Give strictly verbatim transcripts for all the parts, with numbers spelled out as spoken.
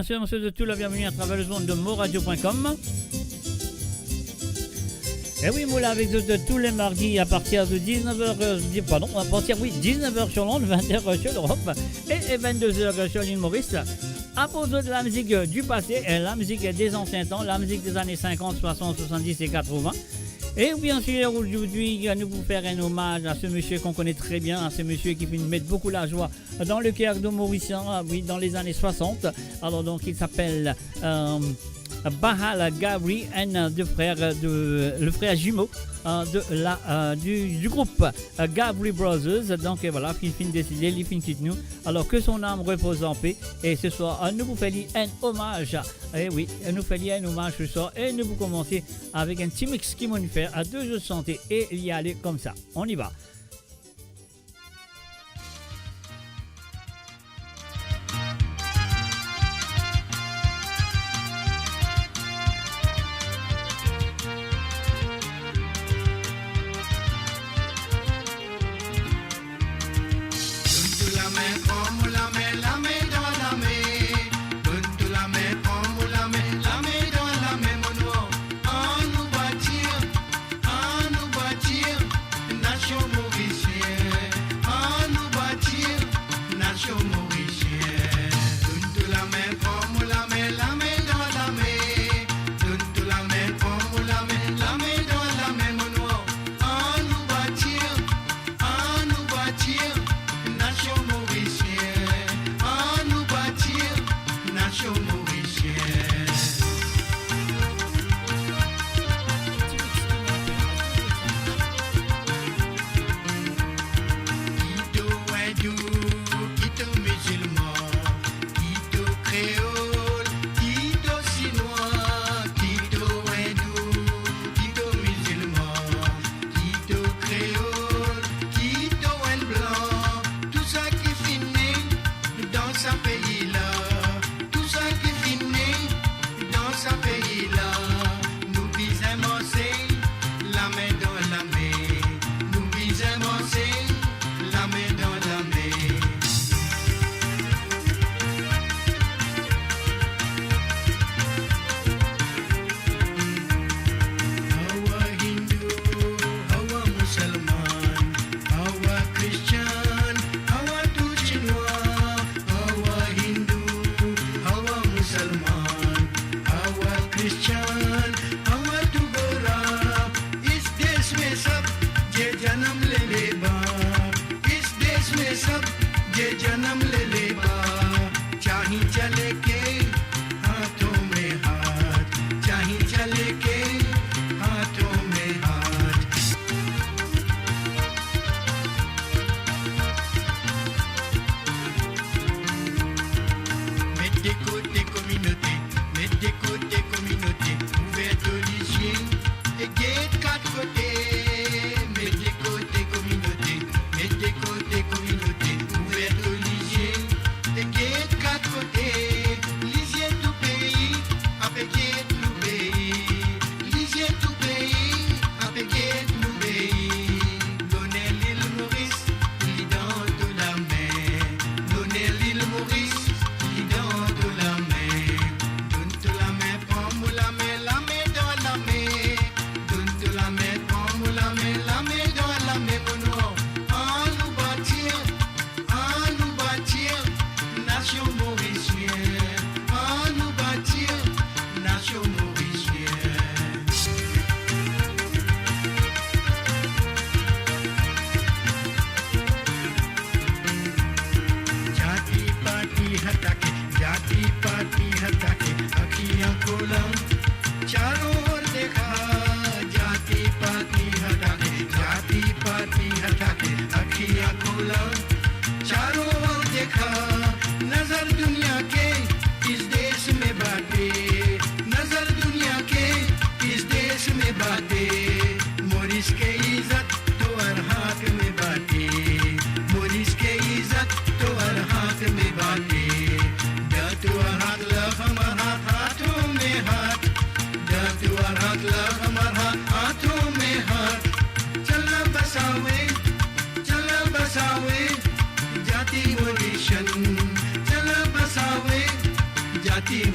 Salut, salut, tout le monde, bienvenue à travers le monde de moradio point com. Et oui, moula avec zot tous les mardis à partir de dix-neuf heures, euh, di-, pardon, à partir, oui, dix-neuf heures sur l'onde, vingt heures sur l'Europe et, et vingt-deux heures sur l'île Maurice. À propos de la musique, euh, du passé, euh, la musique des anciens temps, la musique des années cinquante, soixante, soixante-dix et quatre-vingts. Et bien sûr, aujourd'hui, nous vous faire un hommage à ce monsieur qu'on connaît très bien, à ce monsieur qui met beaucoup la joie dans le cœur de Mauriciens, ah oui, dans les années soixante. Alors donc, il s'appelle, euh, Bahal Gabri, un de frères de, le frère jumeau, euh, de la, euh, du, du groupe, euh, Gabri Brothers. Donc, euh, voilà, li finn desede, li finn kit nou. Alors, que son âme repose en paix. Et ce soir, euh, nou pou fer li un hommage. Eh oui, nou fer li un hommage ce soir. Et nou pou komanse avec un petit mix ki mo fer a deux jours de santé. Et il y allait comme ça. On y va. Donn tou lame, pran mo lame, lame dan lame. Donn tou lame, pran mo lame, lame dan lame, mo nwar. Annou batir, annou batir nasion morisien. Annou batir nasion morisien. Donn tou lame, pran mo lame, lame dan lame. Donn tou lame, pran mo lame, lame dan lame, mo nwar. Annou batir, annou batir nasion morisien. Annou batir nasion morisien. Ki to indou, ki to mizilman, ki to kreol, ki to sinwa, ki to indou, ki to mizilman, ki to kreol, ki to enn blan, tou sa ki finn ne dan sa pei la, tou sa ki finn ne dan sa pei la, nou bizin marse lame dan lame, nou bizin marse lame dan lame. Awa Hindou, awa Musalman, awa Kristian, awa tou Sinwa, awa Hindou, awa Musalman, awa Kristian, awa tou Gora, is desh mein sab, ye janam le le ba, is desh mein sab, ye janam le le ba, chahi chale ke haathon mein haath, chahi chale ke haathon mein haath. Met de kote kominote, met de kote kominote, ouver to lizie e get kat kote. Met de kote kominote, met de kote kominote, ouver to lizie e get kat kote. Li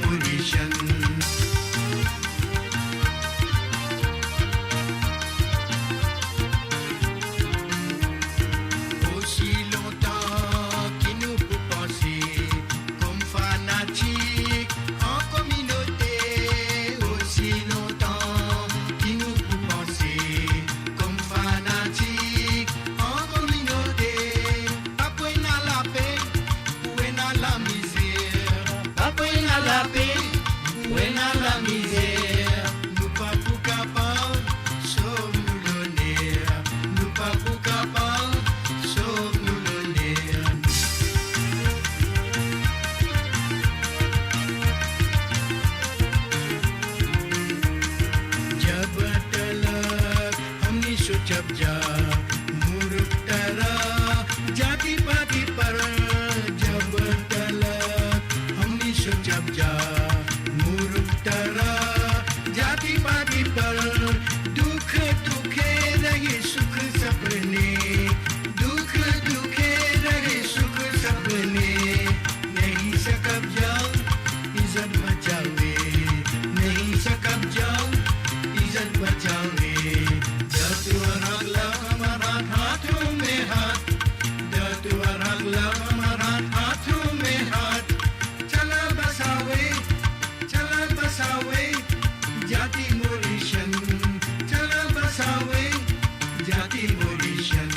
Mauritian. Osi lontan ki nou pou panse kom fanatik an kominote, osi lontan ki nou pou panse kom fanatik an kominote, pa pou ena lape, pou ena lamizer, pa pou ena lape, pou ena lamizer. Nou pa pou kapav sov nou loner, nou pa pou kapav sov nou loner. Jabatalak, hamni so jab ja, muruk tara, jati pati para, jabatalak, hamni so jab ja, muruk tara, jati pati para, dukh dukhe rahe, sukh sabne, dukh dukhe rahe, sukh sabne, nahi sa kabja, izzat bachawe, nahi sa kabja, izzat bachawe. Dato arak la hamara hathon mein haath, dato arak la hamara hathon mein haath. Chala bachawe, chala bachawe, jati Mauritian, chala bachawe, jati Mauritian.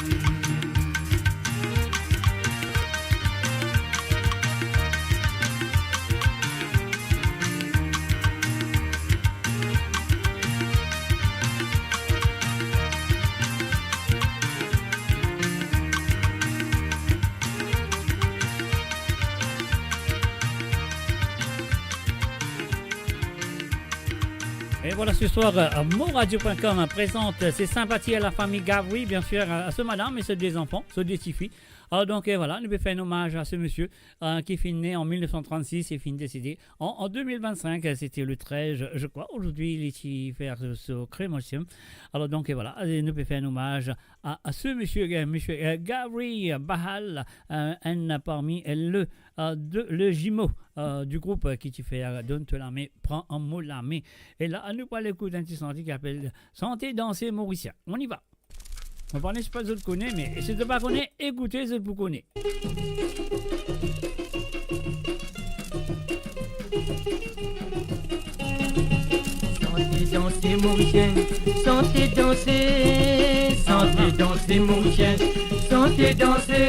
Et voilà, ce soir, euh, Mo Radio point com présente ses sympathies à la famille Gavry, bien sûr, à, à ce madame et ses deux enfants, ses deux petites filles. Alors donc, euh, voilà, nou pe fer enn omaz a se misie, euh, ki finn ne an mil nef san trann-sis e finn desede an, an de mil vinn-sink, euh, sete le trez, je crois. Zordi, li ti fer so, so kremansiel. Alors donc, euh, voilà, euh, nou pe fer enn omaz a, a se misie, euh, misie, euh, Gavry Bahal, euh, enn parmi, euh, le, euh, de, le zimo, euh, du group, euh, ki ti fer, euh, Donn to lame, pran mo lame. E la, nou pou al ekout enn ti santi ki apel Sante Danse Morisien. On y va. Mo pa kone si zot kone, me si zot pa kone, ekoute, zot pou kone. Sante danse morisien, sante danse, sante danse morisien, sante danse,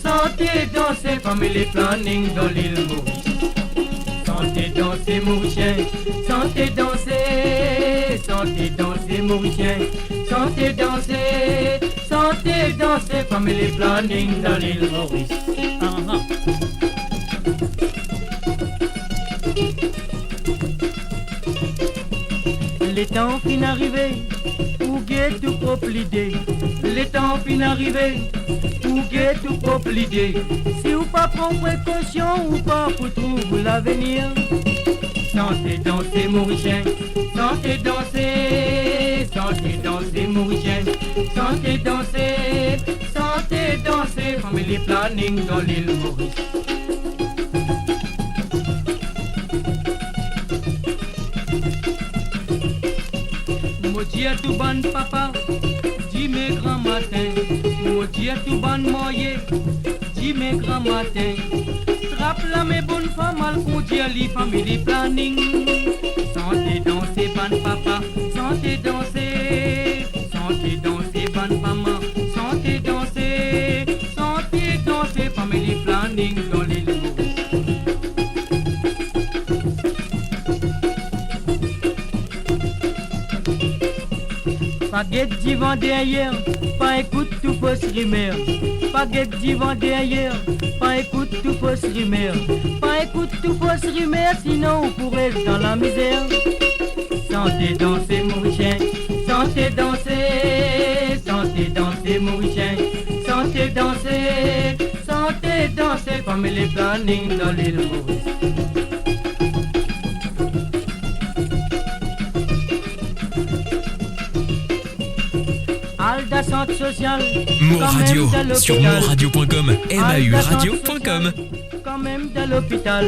sante danse, famille planning dan lil Moris. Sante danse morisien, sante danse, sante danse morisien, sante danse, sante danse, famille planning dan lil Moris. Aha. Letan finn arive, ou get ou prop lide. Letan finn arive, ou get ou prop lide. Si ou pa pran prekosion, ou pa pou trouv lavenir. Sante danse morisien, sante danse, sante danse morisien, sante danse, sante danse, famille planning dan lil Moris. Mo dir tou bann papa, dime gramatin. Mo dir tou bann marye, dime gramatin. Trap lame bonn fam, al kondir li family planning. Sante danse bann papa, sante danse. Sante danse bann mama, sante danse, sante danse family planning dan lil Moris. Pa get divan deryer, pa ekout tou fos rimer. Pa get divan deryer, pa ekout tou fos rimer. Pa ekout tou fos rimer, sinon ou pou res dan lamizer. Sante danse morisien, sante danse, sante danse morisien, sante danse, sante danse family planning dan lil Moris. Al dan sant sosial, Mo Radio, sur moradio point com, M A U radio point com. Kanmem dan lopital.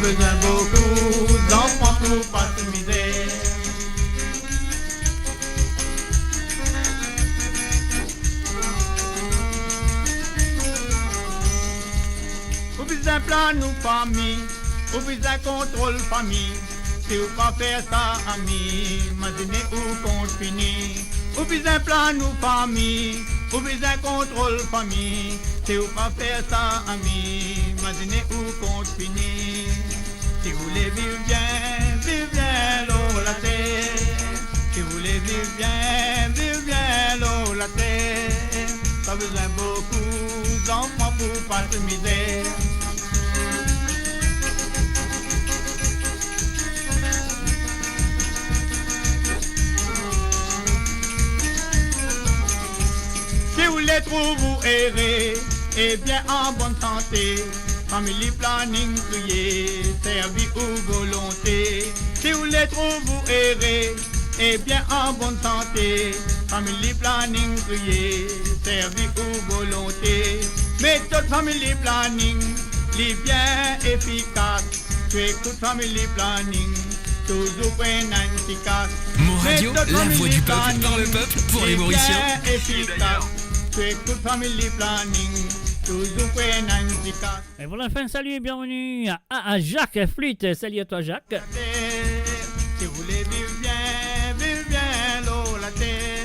Bizin boukou zanfan pou pas mizer. Ou bizin plan ou fami, ou bizin kontrol fami. Si ou pa fer sa, ami, mazine ou kont fini. Ou bizin plan ou fami, ou bizin kontrol fami. Si ou pa fer sa, ami, mazine ou kont fini. Si ou le viv bien, viv bien lor later. Si ou le viv bien, viv bien lor later. Pa bizin boukou zanfan pou pas mizer. Si ou le trouv ou ere, e bien an bonn sante, family planning kriye, servi ou volonte. Si ou le trouv ou ere, e bien an bonn sante, family planning kriye, servi ou volonte. Metod family planning, li bien efikas. To ekout family planning, touzour pran enn ti kas. Mo Radio, Metod la voix family du peuple, par le planning, peuple, pour les Mauriciens. Li bien efikas. To ekout family planning, touzour pran enn ti kas. Et voilà, enfin, salut et bienvenue à, à, à Jacques Flûte. Salut à toi, Jacques. Si ou le viv bien, viv bien lor later.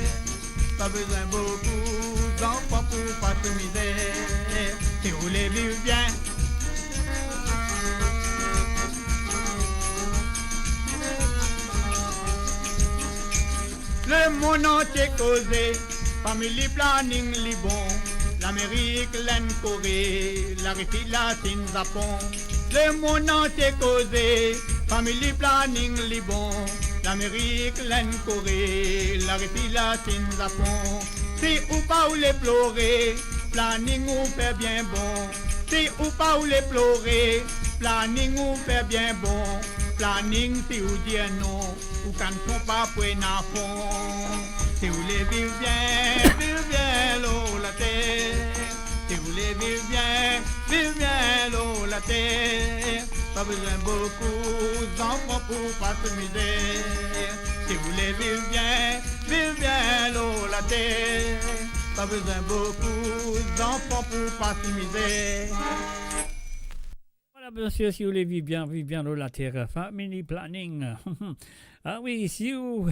Pa bizin boukou zanfan pou pas mizer. Si ou le viv bien. Lemonn antie koze, family planning li bon. Lamerik, Lenn, Kore, Larisi, Lasinn, Zapon. Lemonn antie koze, family planning li bon. Lamerik, Lenn, Kore, Larisi, Lasinn, Zapon. Si ou pa oule plore, planning ou fer bien bon. Si ou pa oule plore, planning ou fer bien bon. Planning, si ou dir non, ou kannson pa pou ena fon. Si ou le viv bien, viv bien lor later. Si ou le viv bien, viv bien lor later. Pa bizin boukou zanfan pou pas mizer. Si ou le viv bien, viv bien lor later. Pa bizin boukou zanfan pou pas mizer. Voilà, bien sûr, si ou le viv bien, viv bien lor later, family planning. Ah oui, si ou,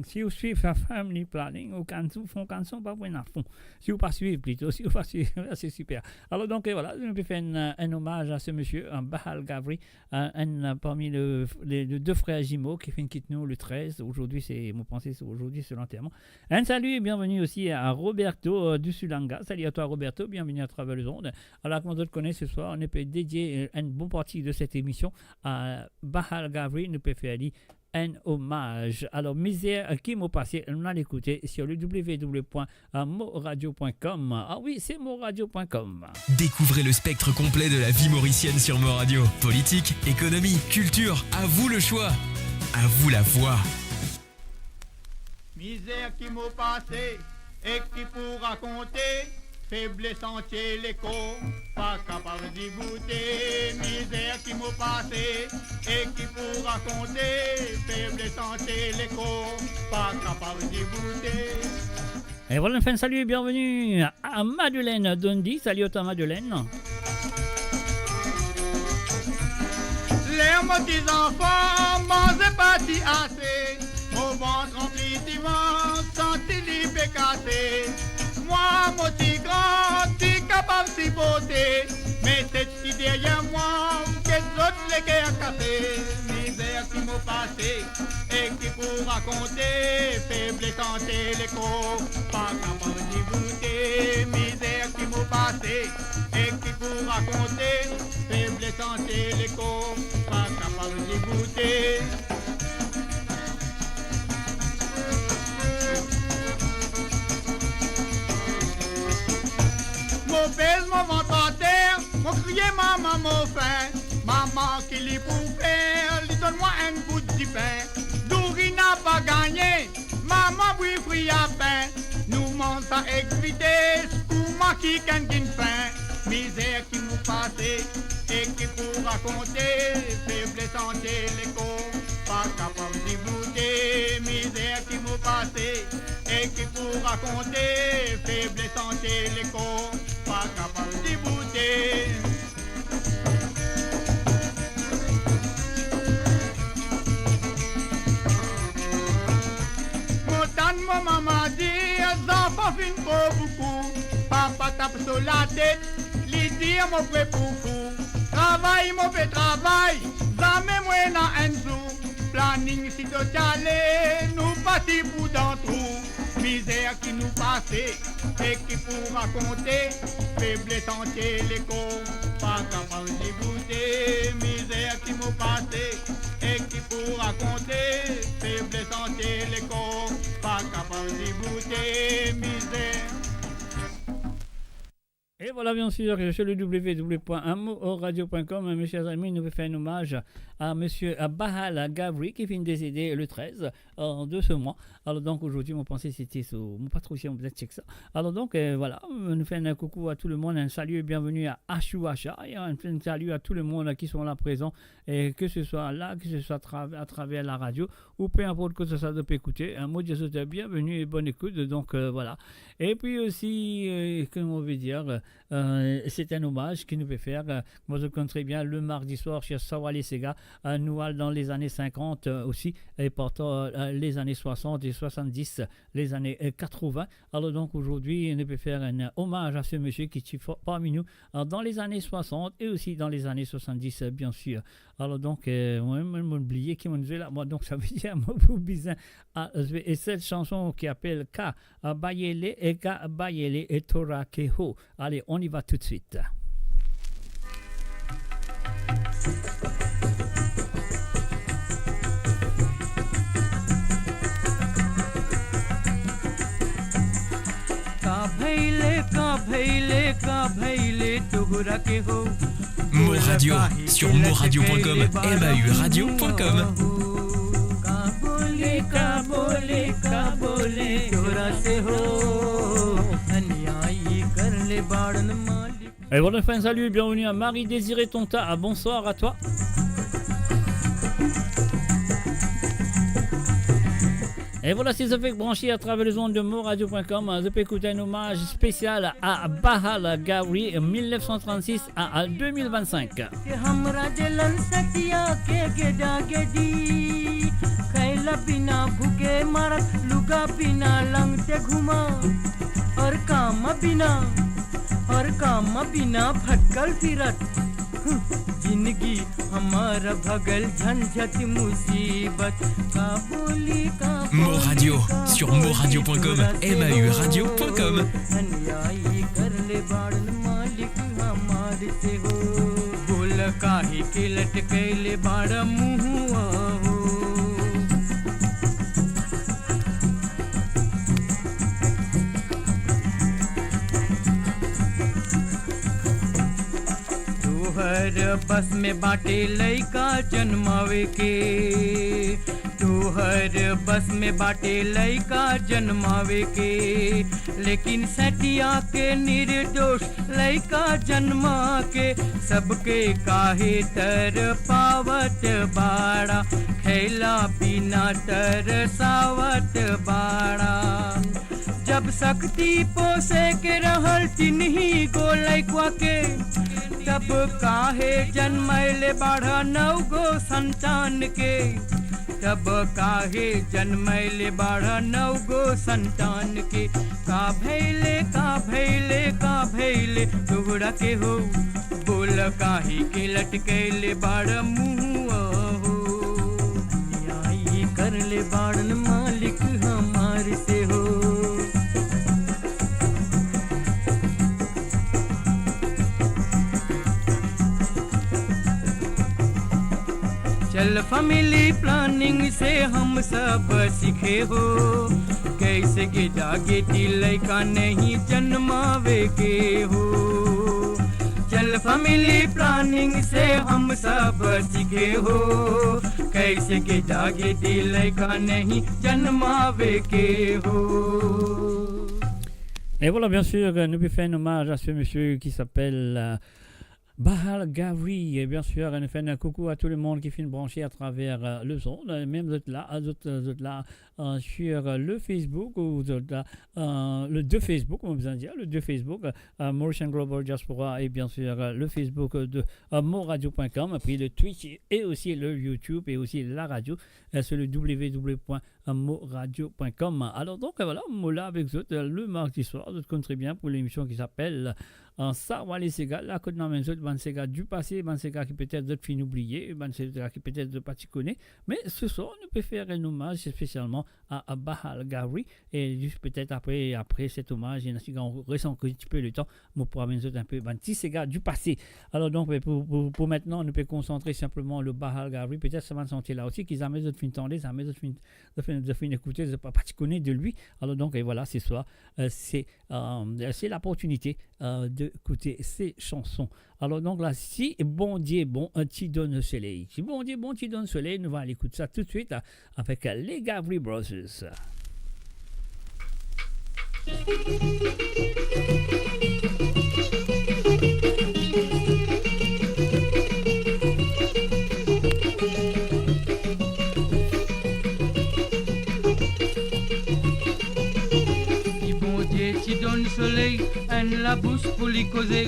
si ou swiv sa family planning, ou kannson, ou kannson pa pou ena fon. Si ou pa swiv plito, si ou pa swiv, c'est super. Alors donc, euh, voilà, nou pe fer enn, enn omaz a se misie, euh, Bahal Gavri, euh, enn, euh, parmi le, les, les deux frères jumeaux ki finn kit nou le treize. Aujourd'hui, c'est, mo panse, c'est, aujourd'hui, c'est l'enterrement. Un salut et bienvenue aussi à Roberto, euh, du Sulanga. Salut à toi, Roberto, bienvenue à travers les ondes. Alors, kouma zot kone, ce soir, nou pe dedie, euh, une bonne partie de cette émission à Bahal Gavri, nou pe fer li un hommage. Alors, Mizer ki mo pase, nou al ekoute sur le w w w point moradio point com. Ah oui, c'est moradio point com. Découvrez le spectre complet de la vie mauricienne sur Mo Radio. Politique, économie, culture, à vous le choix. À vous la voix. Mizer ki mo pase, e ki pou rakonte, febles antie lekor, pa kapav diboute. Mizer ki mo pase, e ki pou rakonte, febles antie lekor, pa kapav diboute. Et voilà, enfin, salut et bienvenue à Madeleine Dondi. Salut à toi, Madeleine. Ler mo ti zanfan, manze pa ti ase, mo vant ranpli divan, santi li pe kase. Mwa mo ti gran, ti kapav siporte, me se ki deryer mwa, ou get zot leker kase. Mizer ki mo pase, e ki pou rakonte, febles antie lekor, pa kapav diboute. Mizer ki mo pase, e ki pou rakonte, febles antie lekor, pa kapav diboute. Mo pez mo vant ater, mo kriye, mama, mo fin. Mama, ki li pou fer? Li donn mwa enn bout dipin. Douri napa gagne, mama bwi fri a pin. Nou manz sa ek vites, kouma kikenn ki fin. Mizer ki mo pase, E ki pou rakonte, febles ant lekor, pa kapav diboute, mizer ki mo pase. E ki pou rakonte, febles ant lekor, pa kapav diboute. Mo tann mo mama dir, zanfan finn tro boukou. Papa tap so latet, li dir mo pre pou fou. Travay mo pe travay, zame mo ena enn zour. Planning si to ti ale, nou pati pou dan trou. Mizer ki nou pase, e ki pou rakonte, febles ant lekor, pa kapav diboute, mizer ki mo pase, e ki pou rakonte, febles ant lekor, pa kapav diboute, mizer. Et voilà, bien sûr, sur le w w w point moradio point com, mes chers amis, nou pe fer enn omaz a monsieur Bahal Gavri ki finn desede le treize, euh, de ce mois. Alors donc aujourd'hui, mo panse sete so, mo pa tro sir, mo bizin tchek sa. Alors donc, euh, voilà, nou fer enn koukou a tou le mond, un salut et bienvenue à Ashou Asha, et un, un salut à tout le monde qui sont là présents, et que ce soit là, que ce soit à tra-, à travers la radio, ou peu importe kot zot pe ekoute, hein, mo dir zot bienvenue et bonne écoute. Donc, euh, voilà. Et puis aussi, euh, comment on veut dire, euh, c'est un hommage ki nou pe fer, euh, kouma zot konn tre bien, le mardi soir, chez Sawale Sega, euh, nou al dan les années cinquante, euh, aussi, et pourtant, euh, les années soixante et soixante-dix, les années, euh, quatre-vingts. Alors donc aujourd'hui, nou pe fer un hommage à ce monsieur ki ti fo-, parmi nous, euh, dans les années soixante et aussi dans les années soixante-dix, euh, bien sûr. Alors donc, euh, mwa, mwa, mo bliye ki mo zwe la. Mwa, donc, sa ve dir, mo pou bizin, ah, zwe, e set sanson ki apel Ka, ah, Bayele, e Ka Bayele, e Tora Keho. Allez, on y va tout de suite. Ka bhai le, ka bhai le, ka bhai le, tohra ke ho. Mo Radio, sur moradio point com, M A U radio point com. Ka bole, ka bole, ka bole, tohra se ho. Anyayi kar le badan malik. Et voilà, enfin, salut, bienvenue à Marie-Désirée Tonta. Ah, bonsoir à toi. Et voilà, si zot fek branche à travers les ondes de moradio point com, hein, zot pe ekout un hommage spécial à Bahal Gavri, mil neuf cent trente-six à, à deux mille vingt-cinq. Ke hamra dilan satiya ke geda gedi, khaila bina bhuke marat, luga bina langte ghuma, aur kam bina, aur kam bina bhatkal firat. Zindagi hamara bhagal jhanjhat musibat. Ka bole, ka bole, Mo Radio, ka sur bole, moradio point com, tohra se M A U radio point com. Anyayi kar le badan malik hamare se ho. Bol kahe ke latkele bada muhwa ho. तोहर बस में बाटे लइका जनमावे के, तोहर बस में बाटे लइका जनमावे के, लेकिन सटिया के निर्दोष लइका जनमा के, सबके काहे तरपावत बाड़ा, खैला बिना तरसावत बाड़ा। जब शक्ति पोसे के रहल तिनही गो लइकवा के, तब काहे जनमैले बाड़ा नौ गो संतान के? तब काहे जनमैले बाड़ा नौ गो संतान के? का भैले, का भैले, का भैले तोहरा के हो? बोल काहे के लटकैले बाड़ा मुँहवा हो? न्याय कर ले बाड़न मालिक हमार से हो। चल family planning से हम सब सीखे हो, कैसे गेदा गेदी लइका नहीं जन्मावे के हो। चल family planning से हम सब सीखे हो, कैसे गेदा गेदी लइका नहीं जन्मावे के हो। Et voilà, bien sûr, euh, nou pe fer enn omaz a se misie ki apel, euh, Bahal Gavri, e bien sûr, nou fer enn koukou a tou le mond ki finn branche atraver, euh, le zond, euh, mem zot la, euh, zot, euh, zot la, euh, sur, euh, le Facebook ou zot la, euh, le deux Facebook, mo bizin dir, le deux Facebook, euh, Mauritian Global Diaspora, e bien sûr, euh, le Facebook de, euh, moradio point com, e pi le Twitch e osi le YouTube e osi la radio, euh, sur le w w w point moradio point com. Alor donk, euh, vwala, mo la avek zot, euh, le mardi swar, zot konn tre bien pou lemision ki apel, euh, Sa Vale Sega, la kot nou amenn zot bann sega du pase, bann sega ki petet zot finn oubliye, bann sega ki petet zot pa ti kone. Me se swar, nou pe fer enn omaz spesialman a, a Bahal Gavri, e zis petet apre, apre set omaz, ena si nou res ankor enn tipe letan, mo pou amenn zot enpe bann ti sega du pase. Alor donk, pou, pou, pou mintnan, nou pe konsantre sinpleman le Bahal Gavri. Petet sa bann sante la osi, ki zame zot finn tande, zame zot finn, zot finn, zot finn ekoute, zot pa, pa ti kone de li. Alor donk, e vwala, se swar, euh, se, euh, se loportinite, euh, de ekoute se sanson. Alor donk la, Si Bondie bon, euh, ti donn soley. Si Bondie bon, ti donn soley, nou va al ekout sa toutswit la, avek, euh, les Gavri Brothers. Si Bondie ti donn soley enn labous pou li koze,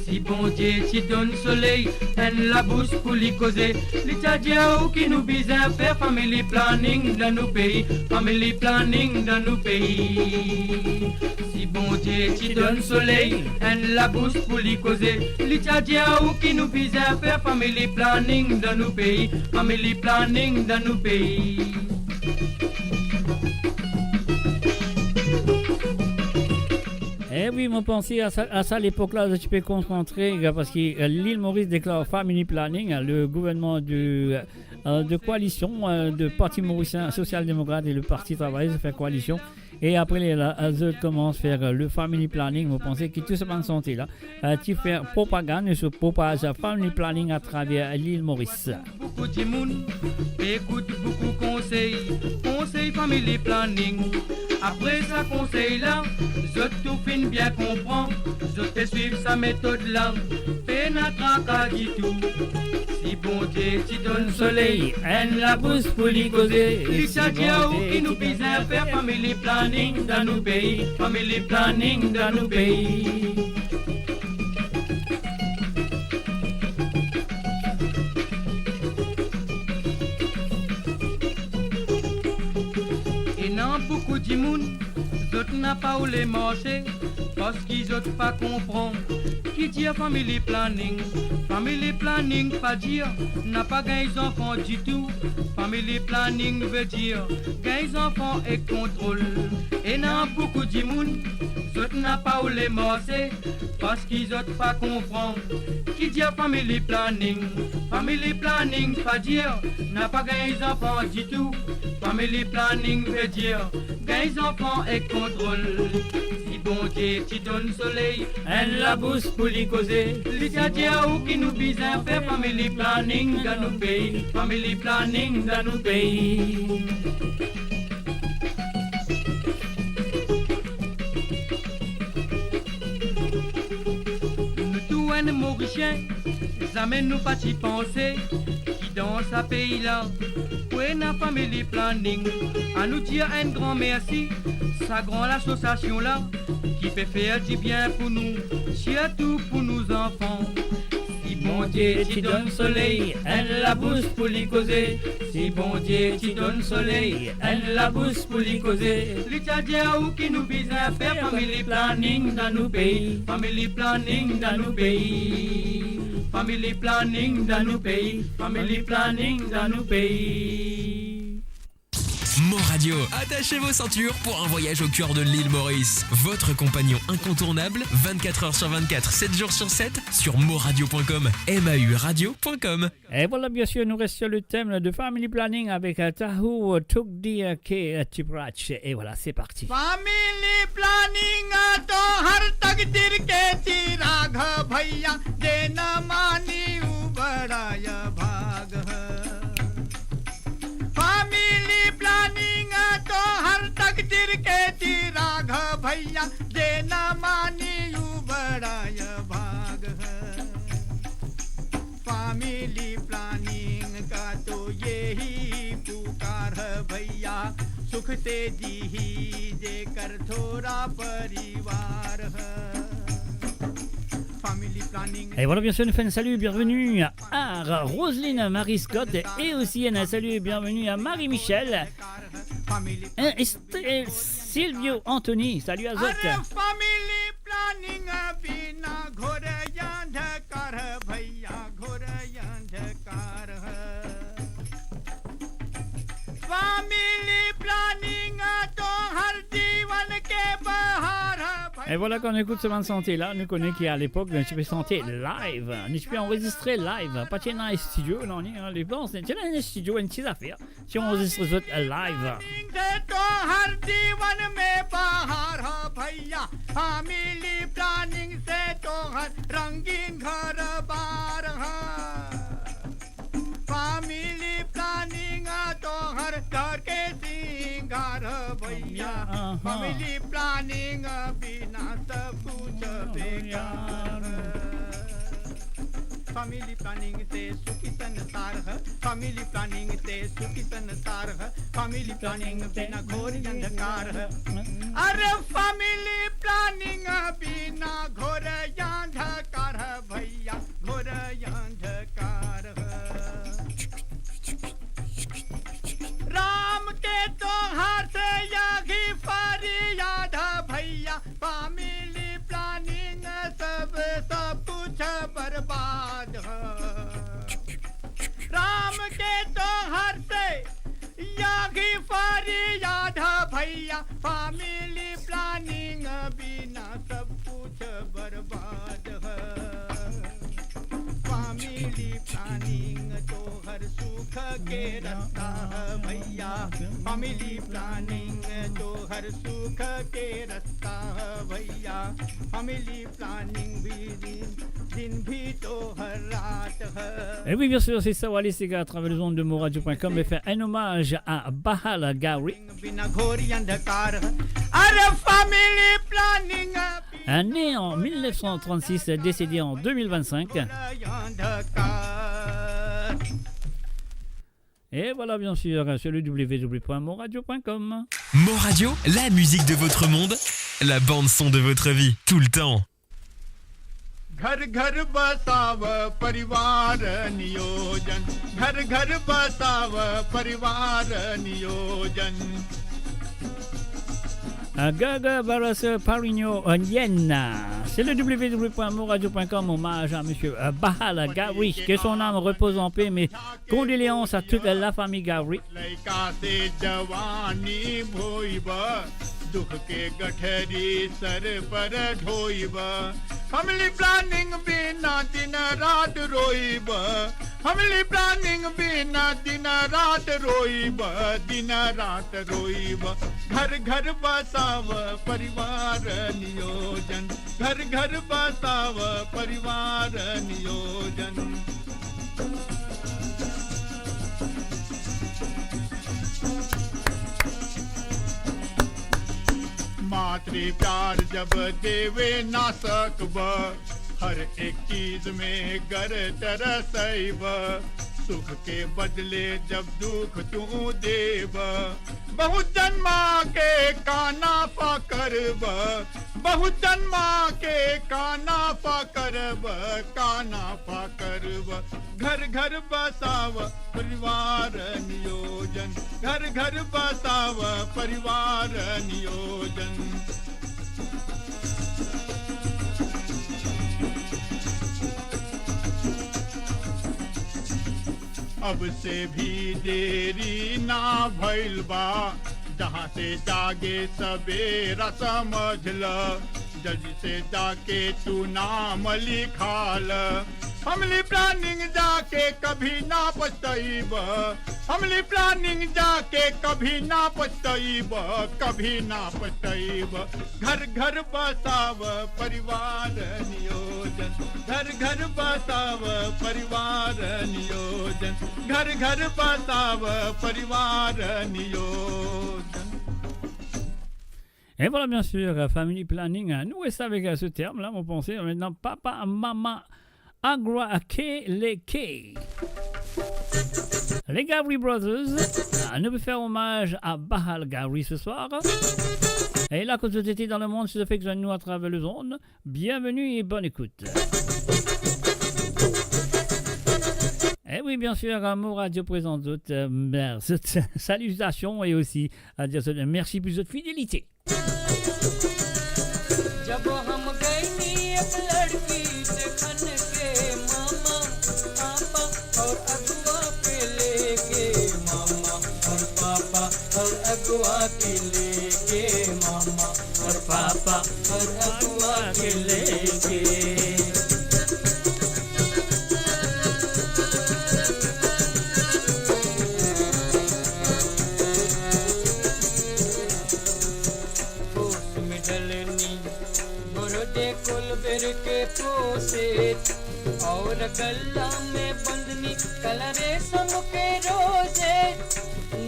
si Bondie ti donn soley enn labous pou li koze, li ti a dir ou ki nou bizin fer family planning dan nou pei, family planning dan nou pei. Si Bondie ti donn soley enn labous pou li koze, li ti a dir ou ki nou bizin fer family planning dan nou pei, family planning dan nou pei. E wi, mo panse a sa, a sa lepok la, zot ti pe konsantre, parski, euh, Lil Moris deklar family planning, euh, le gouvernman de, euh, de koalision, euh, de Parti Morisien Sosial Demokrat e le Parti Travayer, zot fer koalision. E apre la, zot koumans fer, euh, le family planning. Mo panse ki tou sa bann sante la, euh, ti fer propagann, so propaz family planning atraver Lil Moris. Boukou dimoun pe ekout boukou konsey, konsey family planning. Apre sa konsey la, zot tou finn bien konpran, zot pe swiv sa metod la, pena traka ditou. Si Bondie ti donn soley enn labous pou li koze, li ti a dir ou ki nou bizin fer family planning dan nou pei, family planning dan nou pei. Ena boukou dimoun, zot napa oule marse, parski zot pa konpran ki dir family planning. Family planning pa dir napa gagn zanfan ditou. Family planning vedir gagn zanfan ek kontrol. Ena boukou dimoun, zot napa oule marse, parski zot pa konpran ki dir family planning. Family planning pa dir napa gagn zanfan ditou. Family planning vedir gagn zanfan ek kontrol. Si Bondie ti donn soley enn labous pou li koze, li ti a dir ou ki nou bizin fer family planning dan nou pei, family planning dan nou pei. Nou tou enn Morisien, zame nou pa ti panse ki dan sa pei la pou ena family planning. Anou dir enn gran mersi sa gran lasosiasion la ki pe fer dibien pou nou, sirtou pou nou zanfan. Si Bondie ti donn soley enn labous pou li koze, si Bondie ti donn soley enn labous pou li koze, li ti a dir ou ki nou bizin fer family planning dan nou pei, family planning dan nou pei, family planning dan nou pei, family planning dan nou pei. Mo Radio. Attachez vos ceintures pour un voyage au cœur de l'île Maurice. Votre compagnon incontournable, vingt-quatre heures sur vingt-quatre, sept jours sur sept, sur moradio point com, M A U radio point com. E vwala, bien sûr, nou res sur le thème de family planning avek, euh, Tahu Tugdi, euh, ke, euh, Tiprach. E vwala, se parti. Family planning, ah, to har takdeer ke chirag hai bhaiya, dena mani u bada ya bhag hai. Family planning, ah, to har takdeer ke chirag hai bhaiya, dena mani u bada ya bhag hai. तेरी जे कर थोरा परिवार ह। Family planning. Et voilà, bien sûr, nous faisons un salut, bienvenue à Roselyne Marie Scott et aussi un salut, bienvenue à Marie-Michel. Family. Hein, et St-, et Silvio Anthony, salut à zot. अरे family planning बिना घोर अंधकार ह भैया, घोर अंधकार ह। Family planning, तोहर जीवन के बहार ह भैया। Et voilà, quand on écoute ce bann sante la, nou kone ki a lepok, nou ti pe sante live, nou ti pe anrezistre live, pa ti ena studio, non, ni, hein, les bandes, ti ena studio, enn ti zafer, ti anrezistre zot live. Planning से तोहर जीवन में बहार ह भैया, family planning से तोहर रंगीन घर बार ह। Family planning तोहर घर के सिंगार ह भैया। अहाँ। Family planning बिना सब कुछ बेकार ह। Family planning से सुखी संसार ह। Family planning से सुखी संसार ह। Family planning बिना घोर अंधकार ह। अरे family planning बिना घोर अंधकार ह भैया, घोर अंधकार ह। राम के तोहर से यही फरियाद ह भैया, family planning सब, सब कुछ बर्बाद ह। राम के तोहर से यही फरियाद ह भैया, family planning बिना सब कुछ बर्बाद ह। Family planning तोहर सुख के रस्ता ह भैया, family planning तोहर सुख के रस्ता ह भैया, family planning भी दिन, दिन भी तोहर रात ह। Et oui, bien sûr, c'est ça, Wallis les gars, à travers les ondes de moradio point com, et faire un hommage à Bahal Gawri. बिना घोर अंधकार ह। अरे family planning बिना Né en mille neuf cent trente-six, décédé en deux mille vingt-cinq. घोर अंधकार। Et voilà, bien sûr, sur le w w w point moradio point com. Moradio, la musique de votre monde, la bande son de votre vie, tout le temps. घर घर बसाव परिवार नियोजन, घर घर बसाव परिवार नियोजन। Euh, Gaga Barras Parigno, euh, Yen. C'est le w w w point moradio point com, hommage à monsieur, euh, Bahal Gawri, que son âme repose en paix, mes condoléances à toute la famille Gawri. लइका से जवानी भोइब, दुख के गठरी सर पर ढोइब। Family planning बिना दिन रात रोइब। Family planning बिना दिन रात रोइब, दिन रात रोइब। घर घर बसाव परिवार नियोजन, घर घर बसाव परिवार नियोजन। मातृ प्यार जब देवे ना सकब, हर एक चीज में गर तरसैब। सुख के बदले जब दुख तू देब, बहुत जन माँ के काना पकड़ब, बहुत जन माँ के काना पकड़ब, काना पकड़ब। घर घर बसाव परिवार नियोजन, घर घर बसाव परिवार नियोजन। अब से भी देरी ना भइल बा, जहाँ से जागे सबेरा समझ ल, जल्दी से जाके तू नाम लिखा ल। Family planning जाके कभी ना पछतइब, family planning जाके कभी ना पछतइब, कभी ना पछतइब। घर घर बसाव परिवार नियोजन, घर घर बसाव परिवार नियोजन, घर घर बसाव परिवार नियोजन। Et voilà, bien sûr, euh, family planning, hein. Nou res avek, euh, se term la, mo panse, euh, aster, papa, mama, Agwa Keleke. Les Gabri Brothers, ah, nou pe fer omaz a Bahal Gabri se swar. E la kot zot ete dan lemond, si zot fek zwenn nou atraver lezond, bienveni e bonn ekout. E wi, biensir, Mo Radio prezant zot, euh, mer-, zot salitasion e osi, a dir zot mersi pou zot fidelite. जब हम गए नी एक लड़की देखन के मामा, पापा और अगुआ के लेके, मामा और पापा और अगुआ के लेके, मामा और पापा और अगुआ के लेके। होश में डलनी, गोरडे कोलबेर के पोसे, और गला में बंदनी, कला रेशम के रोजे,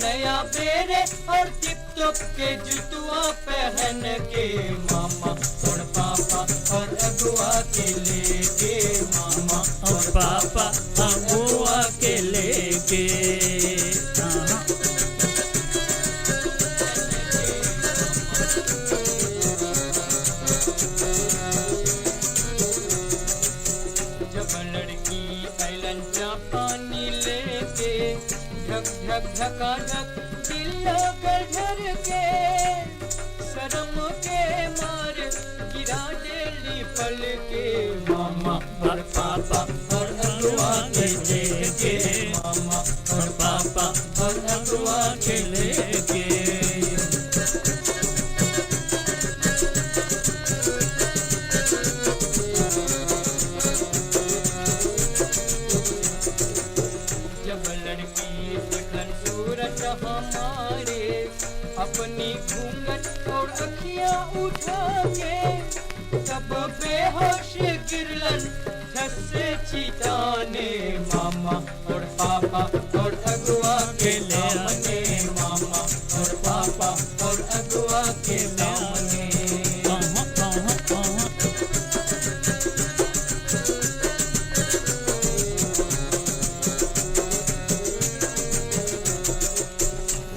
नया बेरे और टिप टॉप के जुतवा पहन के, मामा और पापा और अगुआ के लेके, मामा और पापा अगुआ के लेके। हाँ। जब लड़की अइलन चा पानी लेके, ढक ढक ढकाढक दिल लागल धड़के, शरम के मारे गिरा देली पलके, मामा और पापा और अगुआ के लेके, मामा और पापा और अगुआ के लेके। जब लड़की देखन सूरत हमारे, अपनी घूंघट और अखियाँ उठा के, तब बेहोश गिरलन झट से चिताने, मामा और पापा और अगुआ के सामने, मामा और पापा और अगुआ के सामने।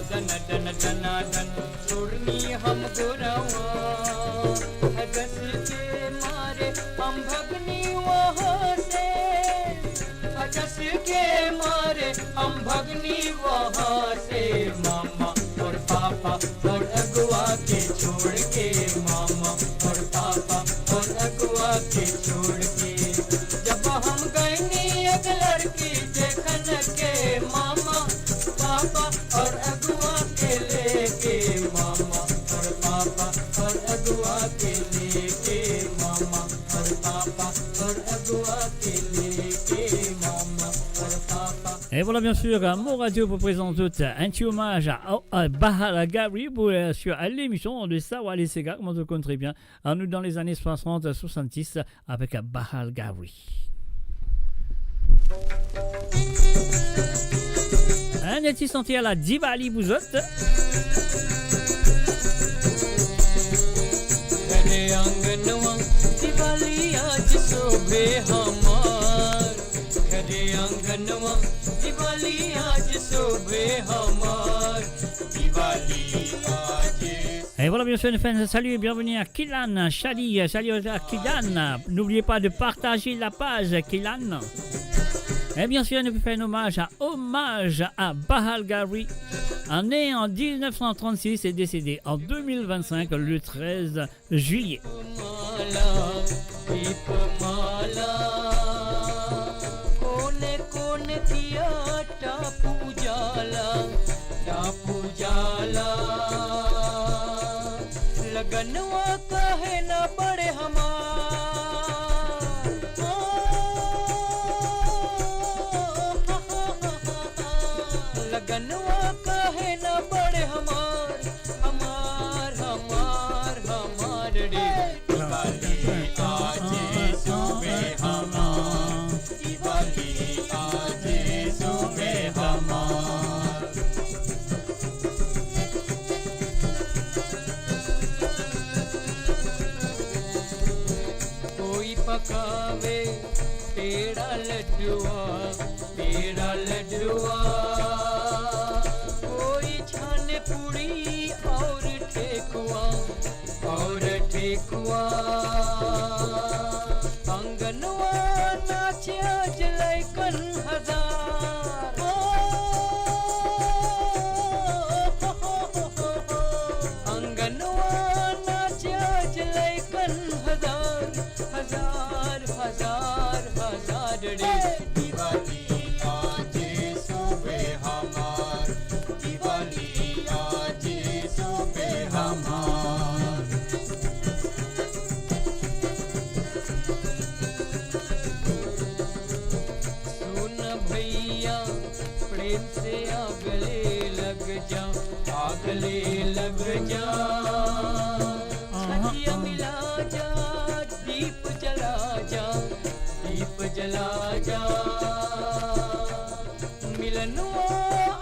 दन दन दना दन, छोड़नी हम गोरवा, हदस के मारे हम भगनी वहाँ से, हदस के मारे हम भगनी वहाँ से, मामा और पापा और अगुआ के छोड़ के, मामा और पापा और अगुआ के छोड़ के। जब हम गइनी एक लड़की देखन के, मामा पापा और अगुआ के लेके, मामा और पापा और अगुआ के लेके, मामा और पापा और अगुआ के लेके, मामा और पापा। Et voilà, biensir, Mo Radio pou prezant zot enn ti omaz a, a Bahal Gabri pou, euh, sur l'émission de Sa Wali Sega, kouma zot konn tre bien. Anou dan lezane swasant, swasannsis avek Bahal Gabri. Enn ti santi a la Diwali pou zot. घरे आंगनवा दिवाली आज शोभे हमार, घरे आंगनवा दिवाली आज शोभे हमार, दिवाली आज। Et voilà, biensir, nou fer enn salu e bienveni a Kilan, Shadi, salu a Kilan. N'oubliez pas de partager la page, Kilan. Et biensir, nou fer enn omaz a, omaz a Bahal Gabri, né en dix-neuf cent trente-six et décédé en deux mille vingt-cinq, le treize juillet. माला, दीप माला, कोने कोने दिया टापू जाला, टापू जाला। लगनवा काहे ना बड़े हमार, लगनवा काहे ना बड़े हमार, हमार, हमार, हमार रे। दिवाली आज शोभे हमार, दिवाली आज शोभे हमार। कोई पकावे पेड़ा लड्डुआ, पेड़ा लड्डुआ, कोई छाने पूड़ी और ठेकुआ, और ठेकुआ। आंगनवा नाचे आज लइकन हजार। आंगनवा नाचे आज लइकन हजार, हजार, हजार, हजार रे। दिवाली आज सुबह हमार, दिवाली आज सुबह हमार। सुन भैया, प्रेम से आ गले लग जा, आ गले लग जा। छतिया मिला जा, दीप जला जा, दीप जला जा। मिलन हुआ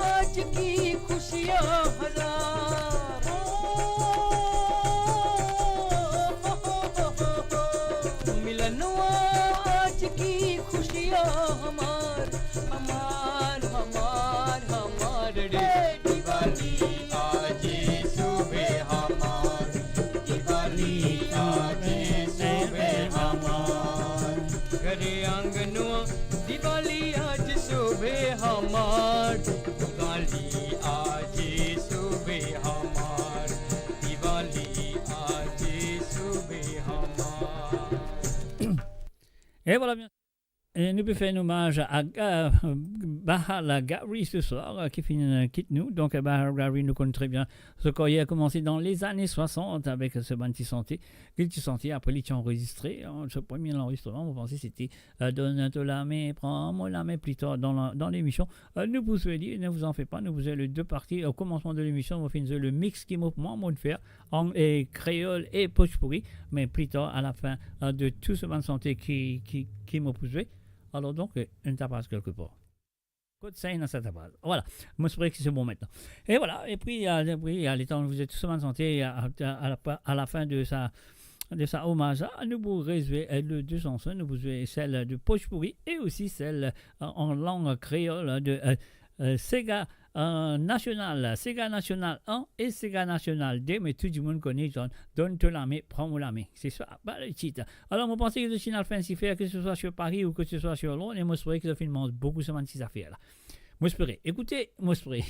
आज की खुशियाँ हजार। मिलन हुआ आज की खुशियाँ हमार, हमार, हमार, हमार रे। दिवाली आज सुबह हमार, दिवाली आज सुबह हमार। घरे आंगनवा दिवाली आज सुबह हमार, दिवाली आज सुबह हमार, दिवाली आज सुबह हमार। E vwala, bien. E nou pe fer omaz a Ga-, Bahal Gavri se swar, ki finn kit nou. Donk, Bahal Gavri, nou konn tre bien so karyer komanse dan lezane swasant avek so bann ti sante. Ki ti sante, apre li ti anrezistre, an, so premie lanrezistreman, mo panse sete, e, Donn to lame, pran mo lame. Pli tar dan la, dan lemision, e, nou pou zwe li, ne vous en faites pas, nou pou zwe le de parti. O komansman de lemision, mo finn zwe le mix ki mo, mwa, mo fer an, e, kreol e bhojpuri, me pli tar, a lafin, e, de tou so bann sante ki, ki, ki mo pou zwe. Alor donk, e, enn tapaz kelkepar. Kot sa ena sa tapaz. Vwala. Mo espere ki se bon aster. E vwala. E pi, e, e pi, e, letan nou zwe tou so bann sante, e, a, a, a la, a lafin de sa, de sa omaz la, nou pou rezwe, e, le de sanson, nou pou zwe sel de bhojpuri e osi sel, e, an lang kreol de, e, e, sega, e, nasional, sega nasional enn e sega nasional de, me tou dimoun kone, Donn, Donn to lame, pran mo lame. Se sa, ba, le tit. Alor, mo panse ki zot finn al fer enn ti fer, ke se swa sur Paris ou ke se swa sur Londres, e mo espere ki zot finn manz boukou so bann ti zafer la. Mo espere. Ekoute, mo espere.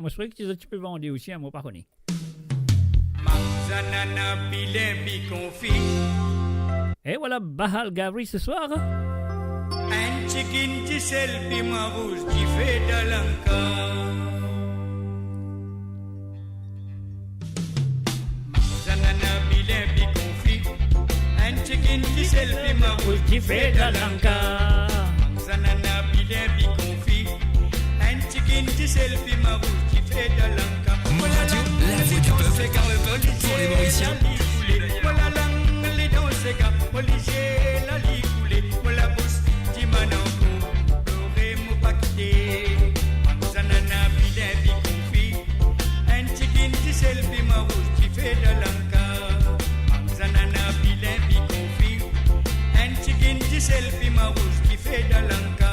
Mo espere ki zot ti pe vande osi, an, mo pa kone. Manz zanana, bilenbi, konfi. E vwala, Bahal Gavri se swar. Enn tigit disel, piman rouz, dife dan lanka. Manz zanana, bilenbi, konfi. Enn tigit disel, piman rouz, dife dan lanka. Manz zanana, bilenbi, konfi. Enn tigit disel, piman rouz, dife dan lanka. Mon radio, la voix du peuple, par le peuple, pour les Mauriciens. Mo lalang li dan sega, mo lizie la li koule, mo labous dimann ankor, plore mo pa kite. Manz zanana, bilenbi, konfi. Enn tigit disel, piman rouz, dife dan lanka. Manz zanana, bilenbi, konfi. Enn tigit disel, piman rouz, dife dan lanka.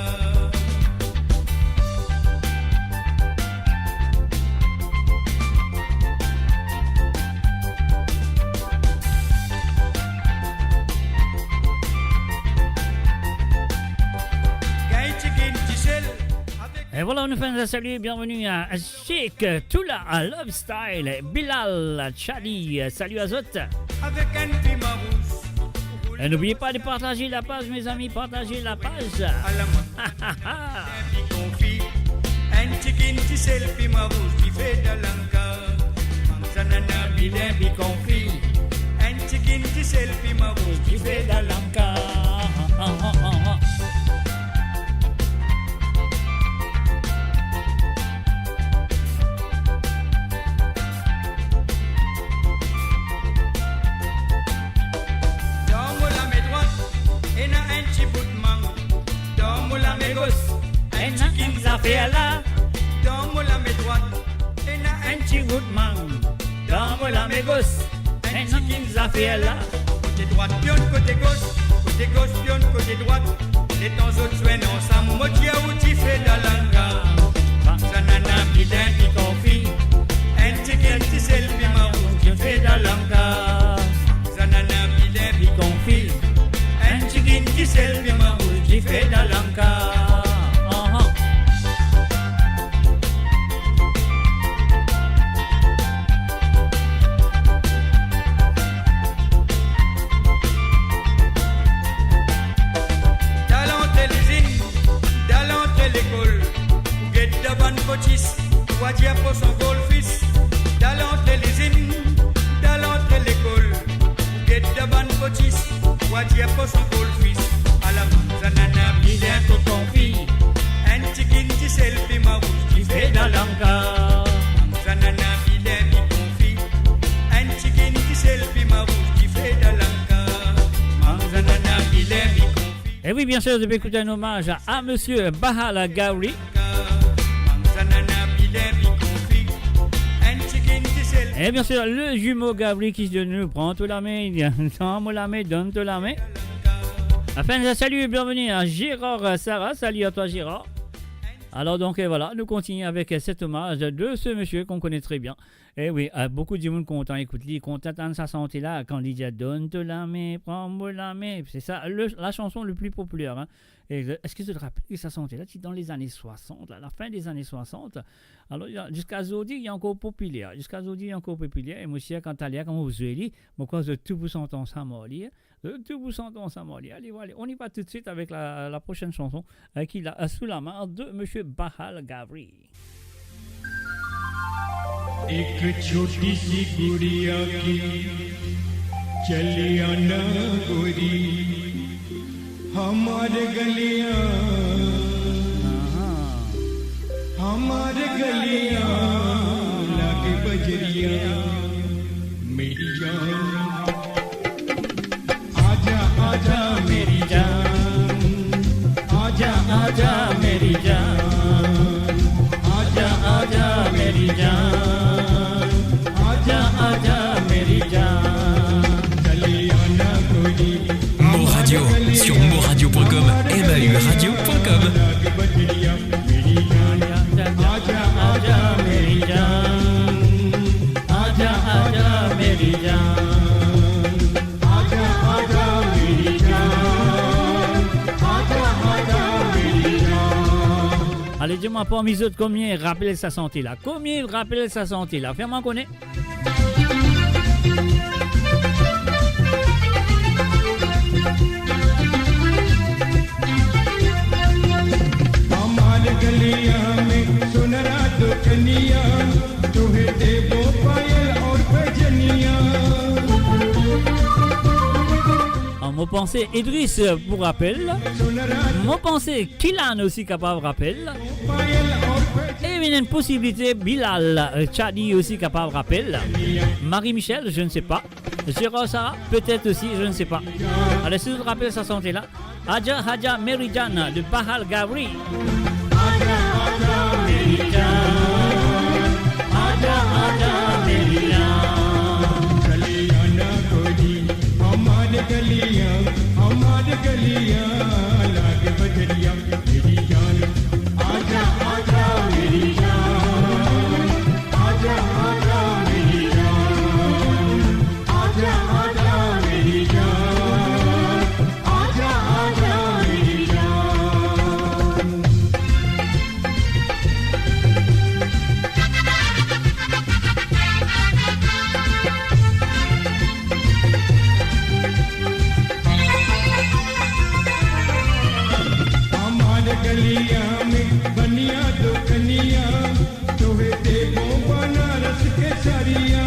Gagn tigit disel avek. E vwala, nou fer enn salu, bienvenue à Chic, Toula, Love Style, Bilal, Chadi, salu à zot. Avek enn piman rouz. E n'oubliez pas de partager la page, mes amis, partagez la page. Ala manz zanana, bilenbi, konfi. Enn tigit disel, piman rouz, dife dan lanka. Manz zanana, bilenbi, konfi. Enn tigit disel, piman rouz, dife dan lanka. Dan mo lame drwat, ena enn ti bout mang. Dan mo lame gos, enn tigit zafer la. Dan mo lame drwat, ena enn ti bout mang. Dan mo lame gos, enn tigit zafer la. Kote drwat, pionn kote gos, kote De gos vinn kote drwat, letan zot zwenn ansam, mo dir ou dife dan lanka. Bann zanana, biden, pi konfi, enn tigit disel, piman rouz, dife dan lanka. Bann zanana, biden, pi konfi, enn tigit disel, piman rouz, dife dan lanka. Ahan. Dan lantre lizinn, dan lantre lekol, ou get dan bann botis, ou a dir poson golfis. Dan lantre lizinn, dan lantre lekol, ou get dan bann botis, ou a dir poson golfis. Ala bann zanana, biden, pi konfi, enn tigit disel, piman rouz, dife dan lanka. Bann zanana, biden, pi konfi, enn tigit disel, piman rouz, dife dan lanka. Bann zanana, biden, pi konfi. Eh oui, bien sûr, je vais écouter un hommage à, à monsieur Bahal Gawri. Et bien sûr, le jumeau Gawri qui de nous prend tout la main, il dit, tend la main, donne tout la main. Enfin, salut et bienvenue à Gérard Sarah. Salut à toi, Gérard. Alors donc, euh, voilà, nous continuons avec, euh, cet hommage de ce monsieur qu'on connaît très bien. Eh oui, euh, beaucoup de monde content écoute li, content tann sa sante la, kan li dir, donn to lame, pran mo lame. C'est ça, le, la chanson le plus populaire, hein. E, eski zot rapel ki sa sante la ti dan lezane swasant la, lafin dezane swasant? Alor, li, ziska zordi, li ankor popiler. Ziska zordi, li ankor popiler. E mo sir, kan taler, kan mo zwe li, mo krwar zot tou pou sant ansam ar li, hein. Zot tou pou sant ansam ar li. Allez, voilà, on y va tout de suite avec la, la prochaine chanson, euh, qui l'a, euh, sous la main de monsieur Bahal Gawri. एक छोटी सी गुड़िया की चली आना गोरी, हमारे गलियां, हमारे गलियां लागे बजरिया, मेरी जान। आजा, आजा मेरी जान, आजा, आजा मेरी जान, आजा, आजा मेरी जान, आजा, आजा मेरी जान। चली आना गोरी। Mo Radio, sur moradio point com, M A U radio point com. मेरी जान, आजा, आजा मेरी जान, आजा, आजा मेरी जान। आजा, आजा मेरी जान, आजा, आजा मेरी जान। Ale, dir mwa parmi zot, komie rapel sa sante la? Komie rapel sa sante la? Fer mwa kone. हमारे गलियां में सुनरा दुकनिया, तुहे देबो पायल और पैजनिया। Ah, mo panse Idriss pou rapel. Mo panse Kilan osi kapav rapel. E ena enn posibilite, Bilal, euh, Chadi osi kapav rapel. Marie Michel, je ne sais pas. Gérard Sarah, peut-être aussi, je ne sais pas. Ale, si zot rapel sa sante la, Aja Aja Meri Jaan de Bahal Gawri. आजा, आजा मेरी जान, आजा, आजा मेरी जान। चली आना गोरी, हमारे गलियां, हमारे गलियां, लागे बजरिया, मेरी जान। आजा, आजा मेरी जान, आजा, आजा मेरी जान। आजा, आजा मेरी जान, आजा, आजा मेरी जान। हमारे गलियां में बनिया दुकनिया, तोहे देबो बनारस के सरिया।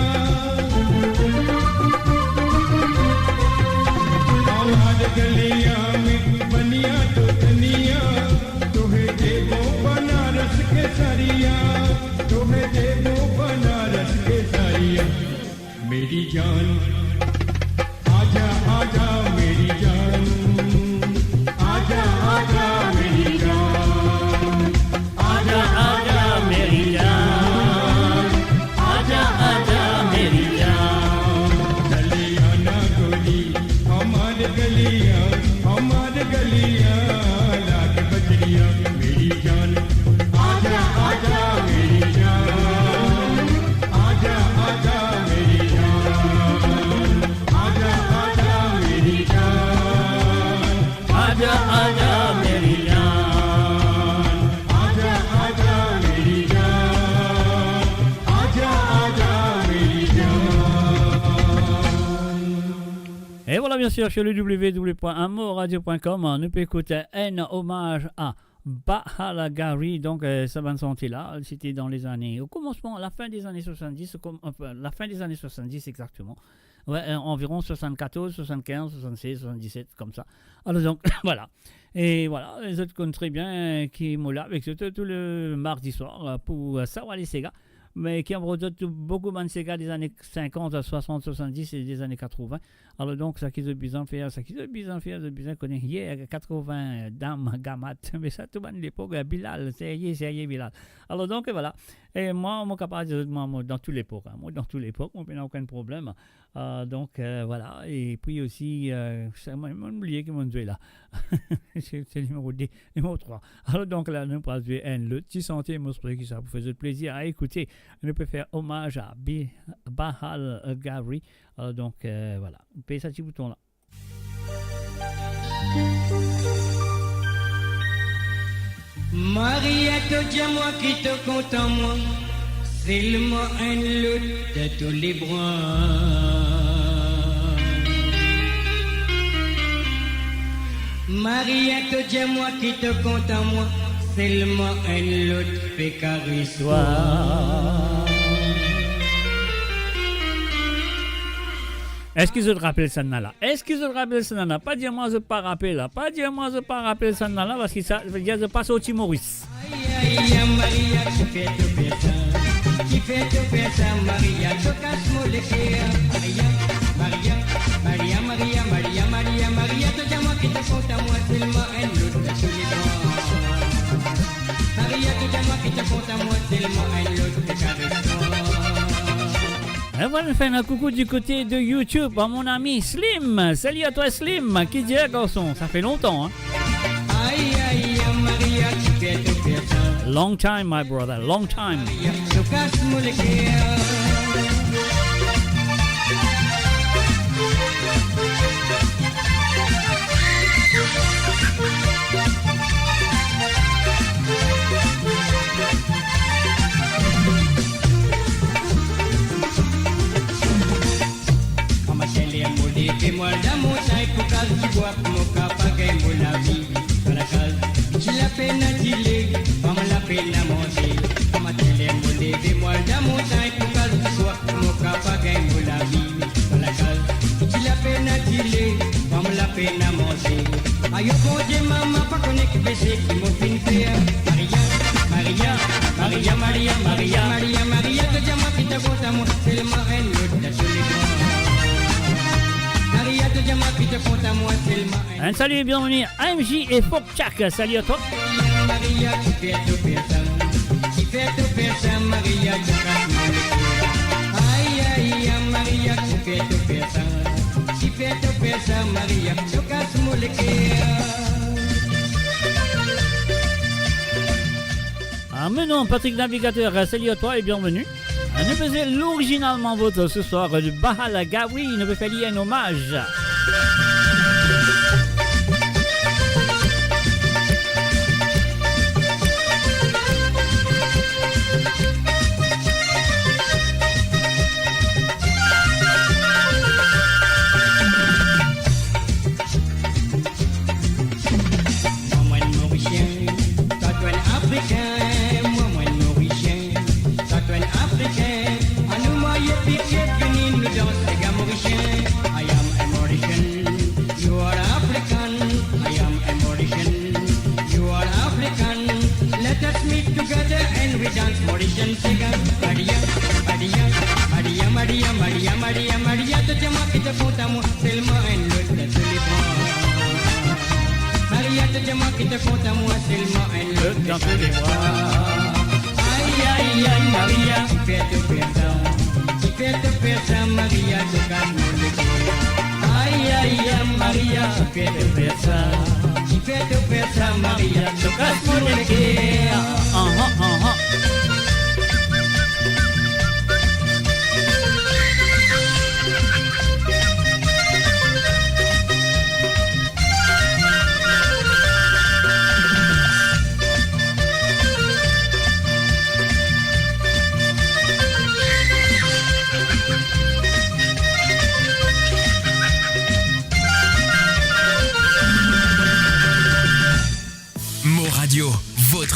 हमार गलिया में बनिया दुकनिया, तोहे देबो बनारस के सरिया, तोहे देबो बनारस के सरिया। मेरी जान, आजा, आजा मेरी जान, आजा, आजा मेरी जान, आजा, आजा मेरी जान, आजा, आजा मेरी जान। चली आना गोरी, हमार गलिया, Sur, sur le w w w point amourradio point com, nou pe ekout enn omaz a Bahal Gavri. Donk, euh, sa bann sante la, se te dan lezane, o koumansman, la fin dezane swasanndis, o kom-, anfin, la fin dezane swasanndis exakteman. Wi, euh, anviron swasann-katorz, swasann-kinz, swasann-sez, swasann-diset, koumsa. Alor, donk, vwala. E vwala, zot konn tre bien, euh, ki mo la avek zot tou le mardi swar, euh, pou, euh, Sawali Sega. Me ki anvwar zot tou boukou bann sega dezane sinkant, swasant, swasanndis e dezane katrovin. Alor donk, sa ki zot bizin fer, sa ki zot bizin fer, zot bizin kone, yeah, katrovin, dam, gamat. Me sa, tou bann lepok, eh, Bilal, serye, serye, Bilal. Alor donk, vwala. E mwa, mo kapav dir zot, mwa, mo dan tou lepok, hein. Mo dan tou lepok, mo pena okenn problem. Ah, donk, euh, vwala. E pi osi, euh, sa, mo, mo bliye ki mo zwe la. Se, se nimero de, nimero trwa. Alor donk la, nou pral zwe enn lot ti sante, mo espere ki sa pou fer zot plezir a ekoute. Nou pe fer omaz a Bi-, Bahal, euh, Gavri. Alor donk, euh, vwala. Pey sa ti bouton la. Maria, to dir mwa ki to kontan mwa, selman enn lot dan to lebra. Maria, to dir mwa ki to kontan mwa, selman enn lot pe kares twa. Eski zot rapel sannla la? Eski zot rapel sannla la? Pa dir mwa zot pa rapel la. Pa dir mwa zot pa rapel sannla la, parski sa vedir zot pa sorti Moris. Ay, ay, ay, Maria, kifer to fer sa? Kifer to fer sa, Maria, to kas mo leker? Maria, Maria, Maria, to dir mwa ki to kontan mwa, selman enn lot dan to lebra. Maria, to dir mwa ki to kontan mwa, selman enn lot pe kares mwa. E vwala, nou fer enn koukou du kote de YouTube a mon ami Slim. Salut à toi, Slim. Ki dir, garson? Ça fait longtemps, hein? Ay, ay, ay, Maria, kifer to fer sa? Long time, my brother, long time. Maria, to kas mo leker. Kan matin ler mo leve, mo al dan montagn pou kaz dibwa pou mo kapav gagn mo lavi. Dan lakaz, ti lapena dile, fam lapena manze. Kan matin ler mo leve, mo al dan montagn pou kaz dibwa pou mo kapav gagn mo lavi. Dan lakaz, ti lapena dile, fam lapena manze. Ayo Bondie, mama pa kone ki pese ki mo finn fer. Maria, Maria, Maria, Maria, Maria, Maria, Maria, to dir mwa ki to kontan mwa, selman enn lot dan to lebra. Maria, to dir mwa ki to kontan mwa, selman enn. Un salut et bienvenue à M J et Fok Chak. Salut à toi. Maria, kifer to fer sa? Kifer to fer sa, Maria, to kas mo leker? Ay, ay, ay, Maria, kifer to fer sa? Kifer to fer sa, Maria, to kas mo leker? Ah, mon nom, Patrick Navigateur, salut à toi et bienvenue. Ah, nou pe zwe l'original mambo ce soir de Bahal Gavri, nou pe fer li enn omaz. Mwa, mwa enn Morisien, twa to enn Afrikin. Mwa, mwa enn Morisien, twa to enn Afrikin. Anou marye, pike, vini nou dans sega morisien. I am a Mauritian, you are African. I am a Mauritian, you are African. Let us meet together and we dance Mauritian sega. Maria, Maria, Maria, Maria, to dir mwa ki to kontan mwa, selman enn lot dan to lebra. Maria, to dir mwa ki to kontan mwa, selman enn lot dan to lebra. Ay, ay, ay, Maria, kifer to fer sa? Kifer to fer sa, Maria, to kas mo leker? Ay, ay, ay, Maria, kifer to fer sa? Kifer to fer sa, Maria, to kas mo leker? Aha, aha.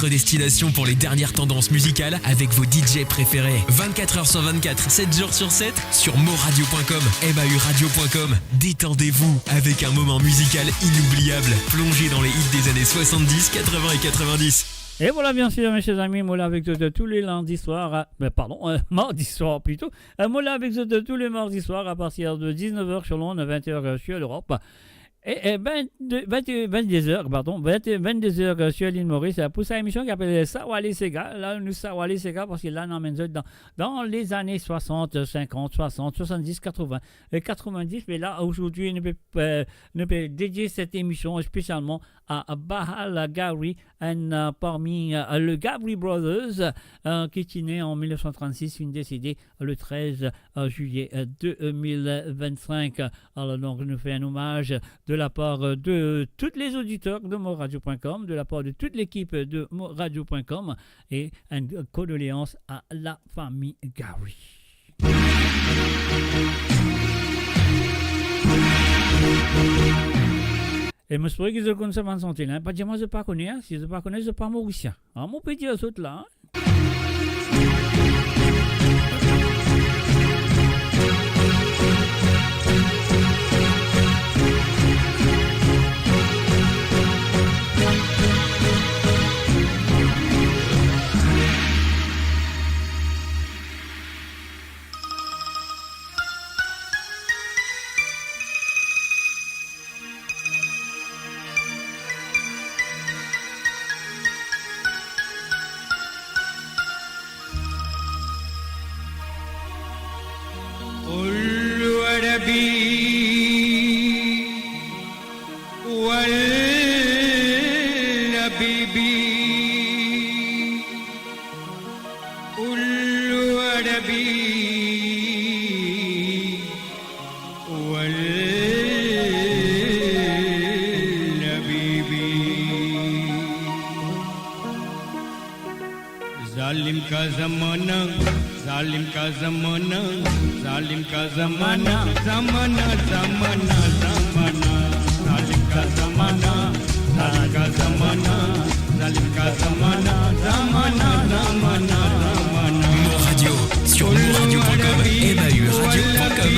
Destination pour les dernières tendances musicales avec vos D J préférés. Vingt-quatre heures sur vingt-quatre, sept jours sur sept, sur mauradio point com, M A U radio point com. Détendez-vous avec un moment musical inoubliable. Plongez dans les hits des années soixante-dix, quatre-vingts et quatre-vingt-dix. Et voilà, bien sûr, mes chers amis, mo la avek zot tou le lindi swar, euh, ben, pardon, euh, mardi soir plito. Euh, mo la avek zot tou le mardi swar à partir de dix-neuf heures sur l'onde, vingt heures, euh, sur l'Europe. E, e, vennde, vennde, vennde-de-zer, pardon, vennde, vennde-de-zer, euh, sur l'île Maurice, euh, pou sa emisyon ki apel Sawale Sega. La, nou Sawale Sega, parski la, nou amenn zot dan, dan lezane swasant, sinkant, swasant, swasanndis, katrovin, euh, katrovindis. Me la, azordi, nou pe, euh, nou pe dedie set emisyon spesialman a, a Bahal Gavri, enn, euh, parmi, euh, le Gavri Brothers, euh, ki ti ne an mil nef san trannsis, finn desede le trez, euh, zilie, euh, de mil vennsenk. Alor, donk, nou fer enn omaz de la par, euh, de tous les auditeurs de moradio point com, de la par de toute l'équipe de moradio point com, e enn kondoleans a la fami Gavri. E mo espere ki zot konn sa bann sante la, hein. Pa dir mwa zot pa kone, hein. Si zot pa kone, zot pa Morisien. Ah, mo pe dir zot la, hein. قل ربي والحبيبي، قل ربي والحبيبي. Zalim ka zamana, zalim ka zamana, zalim ka zamana, zamana, zamana, zamana. Zalim ka zamana, zalim ka zamana, zalim ka zamana, zamana, zamana, zamana. Mon Radio, sur mon radio point com, M A U radio point com.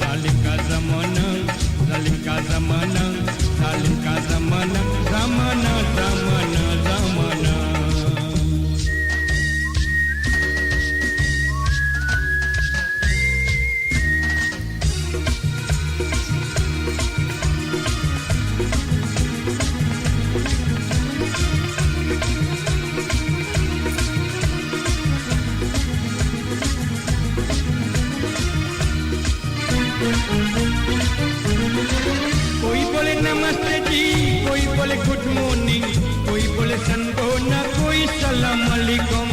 Zalim ka zamana, zalim ka zamana, zalim ka zamana, zamana, zamana, zamana. Koi bole namaste ji, koi bole good morning, koi bole sanbona, koi salam alaikum.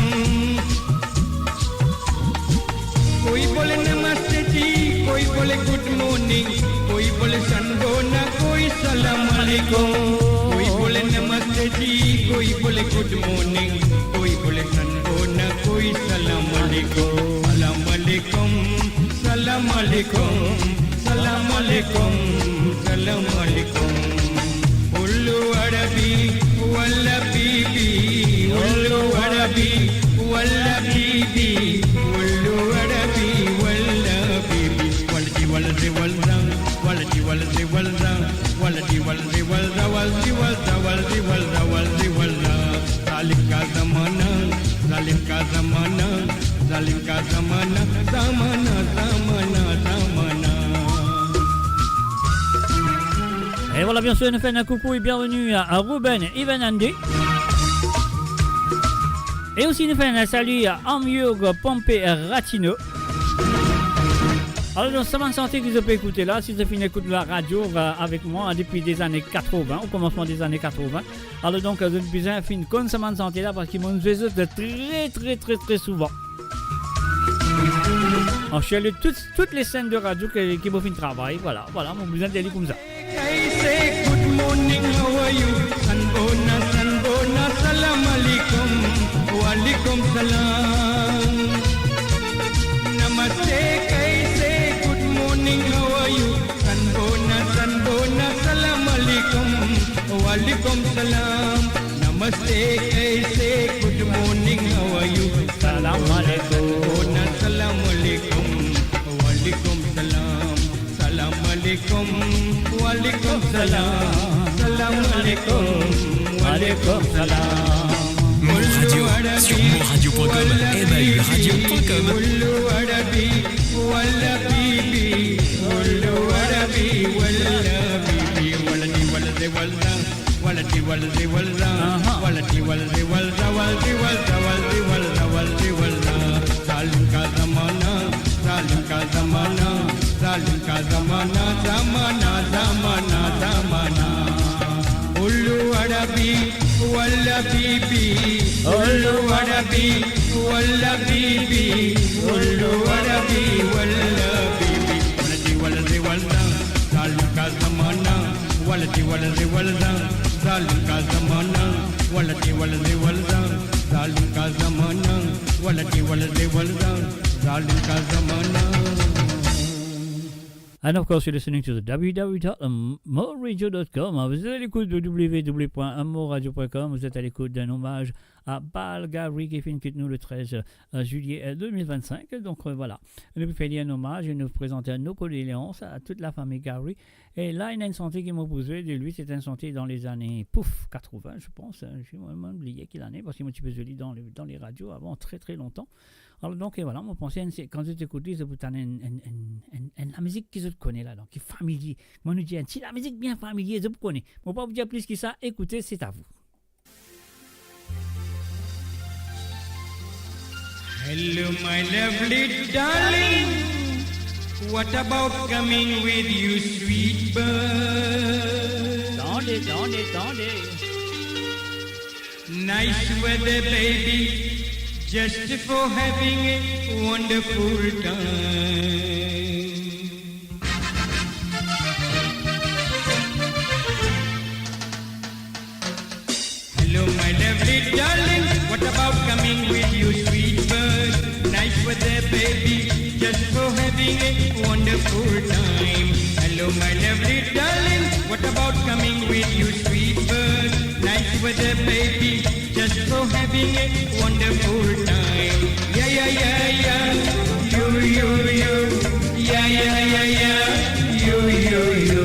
Koi bole namaste ji, koi bole good morning, koi bole sanbona, koi salam alaikum. Koi bole namaste ji, koi bole good morning, koi bole sanbona, koi salam alaikum. Salam alaikum, salam alaikum, salam alaikum, salam alaikum. Ullu wa Rabbi wal habibi, ullu wa Rabbi wal habibi, ullu wa Rabbi wal habibi. Waldi walzi walza, waldi walzi walza, waldi walzi walza, walzi walza, walzi walza, walzi walza. Zalim ka zamana, zalim ka zamana, zalim ka zamana, zamana, zamana, zamana. Et voilà, bien sûr, nous faisons un coucou et bienvenue à, à Ruben Ivanande. Et aussi, nous faisons un salut à Amyurg Pompé Ratino. Alor, donk, sa bann sante ki zot pe ekoute la, si zot finn ekout la radio, euh, avek mwa depi lezane katrovin, o koumansman lezane katrovin, alor, donk, zot bizin finn konn sa bann sante la, parski mo zwe zot tre, tre, tre, tre souvan. An share le tout, tout le sen de radio ki, ki mo finn travay, vwala, vwala, mo bizin dir li koumsa. Kaise, good morning, how are you? Sanbona, sanbona, salam alaikum. Walaikum salam. Namaste, kaise, good morning, how are you? Salam alaikum. Salam alaikum. Walaikum salam. Salam alaikum. Walaikum salam. Salam alaikum. Walaikum salam. Mon radio, sur mon radio point com, M A U radio point com. Waladi, waladi, waladi. Waladi, waladi, walda. Aha. Waladi, waladi, walda, waladi, walda, waladi, walda, waladi, walda. Zalim ka zamana, zalim ka zamana, zalim ka zamana, zamana, zamana, zamana. Ullu wadabi, walla bibi. Ullu wadabi, walla bibi. Ullu wadabi, walla bibi. Waladi, waladi, walda. Zalim ka zamana. Waladi, waladi, walda, zalim ka zamana. Waladi, waladi, walda, zalim ka zamana. Waladi, waladi, walda, zalim ka zamana. And of course, you're listening to the W W W dot moradio dot com. Vous êtes à l'écoute de W W W point moradio point com. Vous êtes à l'écoute d'un hommage à Bahal Gawri ki finn kit nou le treize, euh, juillet, euh, deux mille vingt-cinq. Donc, euh, voilà. Nou pou fer li enn omaz e nou prezant nou kondoleans a tout lafami Gawri. E la, ena enn sante ki mo pou zwe de li, se enn sante dan lezane, pouf, quatre-vingts, je pense, hein. Mo, mo bliye ki lane, parski mo ti pe zwe li dan le, dan le radio avan, tre, tre lontan. Alor, donk, e vwala, mo panse, enn se-, kan zot ekout li, zot pou tann enn, enn, enn, enn, enn lamizik ki zot kone ladan, ki familie. Kouma nou dir, enn ti lamizik bien familie, zot pou kone. Mo pa pou dir plis ki sa, écoutez, c'est à vous. Hello, my lovely darling. What about coming with you, sweet bird? Tande, tande, tande. Nice weather, baby, just for having a wonderful time. Hello, my lovely darling, what about coming with you, sweet bird? Nice weather, baby, just for having a wonderful time. Hello, my lovely darling, what about coming with you, sweet bird? Nice weather, baby, just for having a wonderful time. Yeah, yeah, yeah, yeah. Yo, yo, yo. Yeah, yeah, yeah, yeah. Yo, yo, yo.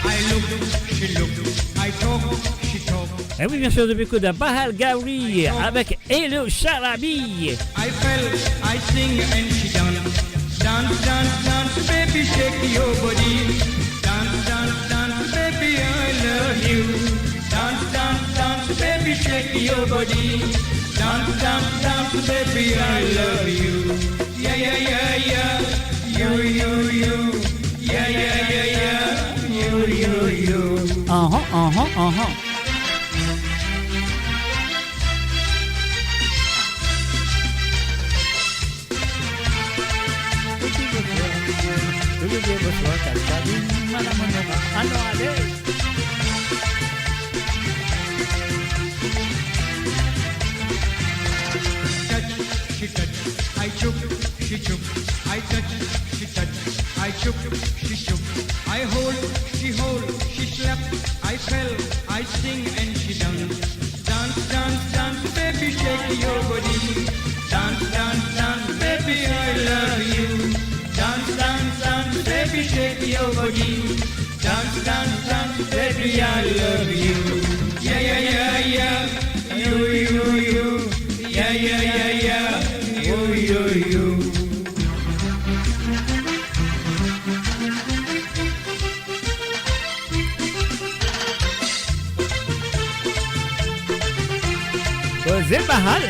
I look, she look, I talk, she talk. Eh oui, bien sûr, depuis coup de Bahal Gawri avec Hello Sharabi. I fell, I sing and she dance. Dance, dance, dance, baby, shake your body. Dance, dance, dance, baby, I love you. Dance, dance, dance, baby, shake your body. Dance, dance, dance, baby, I love you. Yeah, yeah, yeah, yeah. You, you, you. Yeah, yeah, yeah, yeah. You, you, you. Aha, aha, aha. Tout le monde, tout le monde, bonsoir, salut, salut, madame, madame. Allons, allez. Touch, she touch, I choke, she choke, I touch, she touch, I choke, she choke, I hold, she hold, she slap, I fell, I sing and she dance. Dance, dance, dance, baby, shake your body. Dance, dance, dance, baby, I love you. Dance, dance, dance, baby, shake your body. Dance, dance, dance, baby, I love you. Yeah, yeah, yeah, yeah. You, you, you. Yeah, yeah, yeah, yeah. You, you, you. Koze Bahal.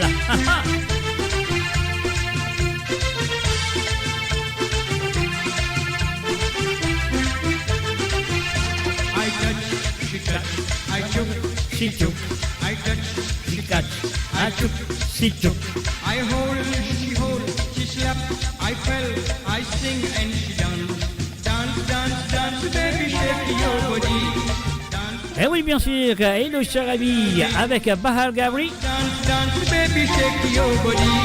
She took, I touch, she catch, I took, she took. I hold, she hold, she slap, I fell, I sing and she dance. Dance, dance, dance, baby, shake your body. Dance. Eh oui, bien sûr, Edo Charabi avec Bahar Gavri. Dance, dance, baby, shake your body.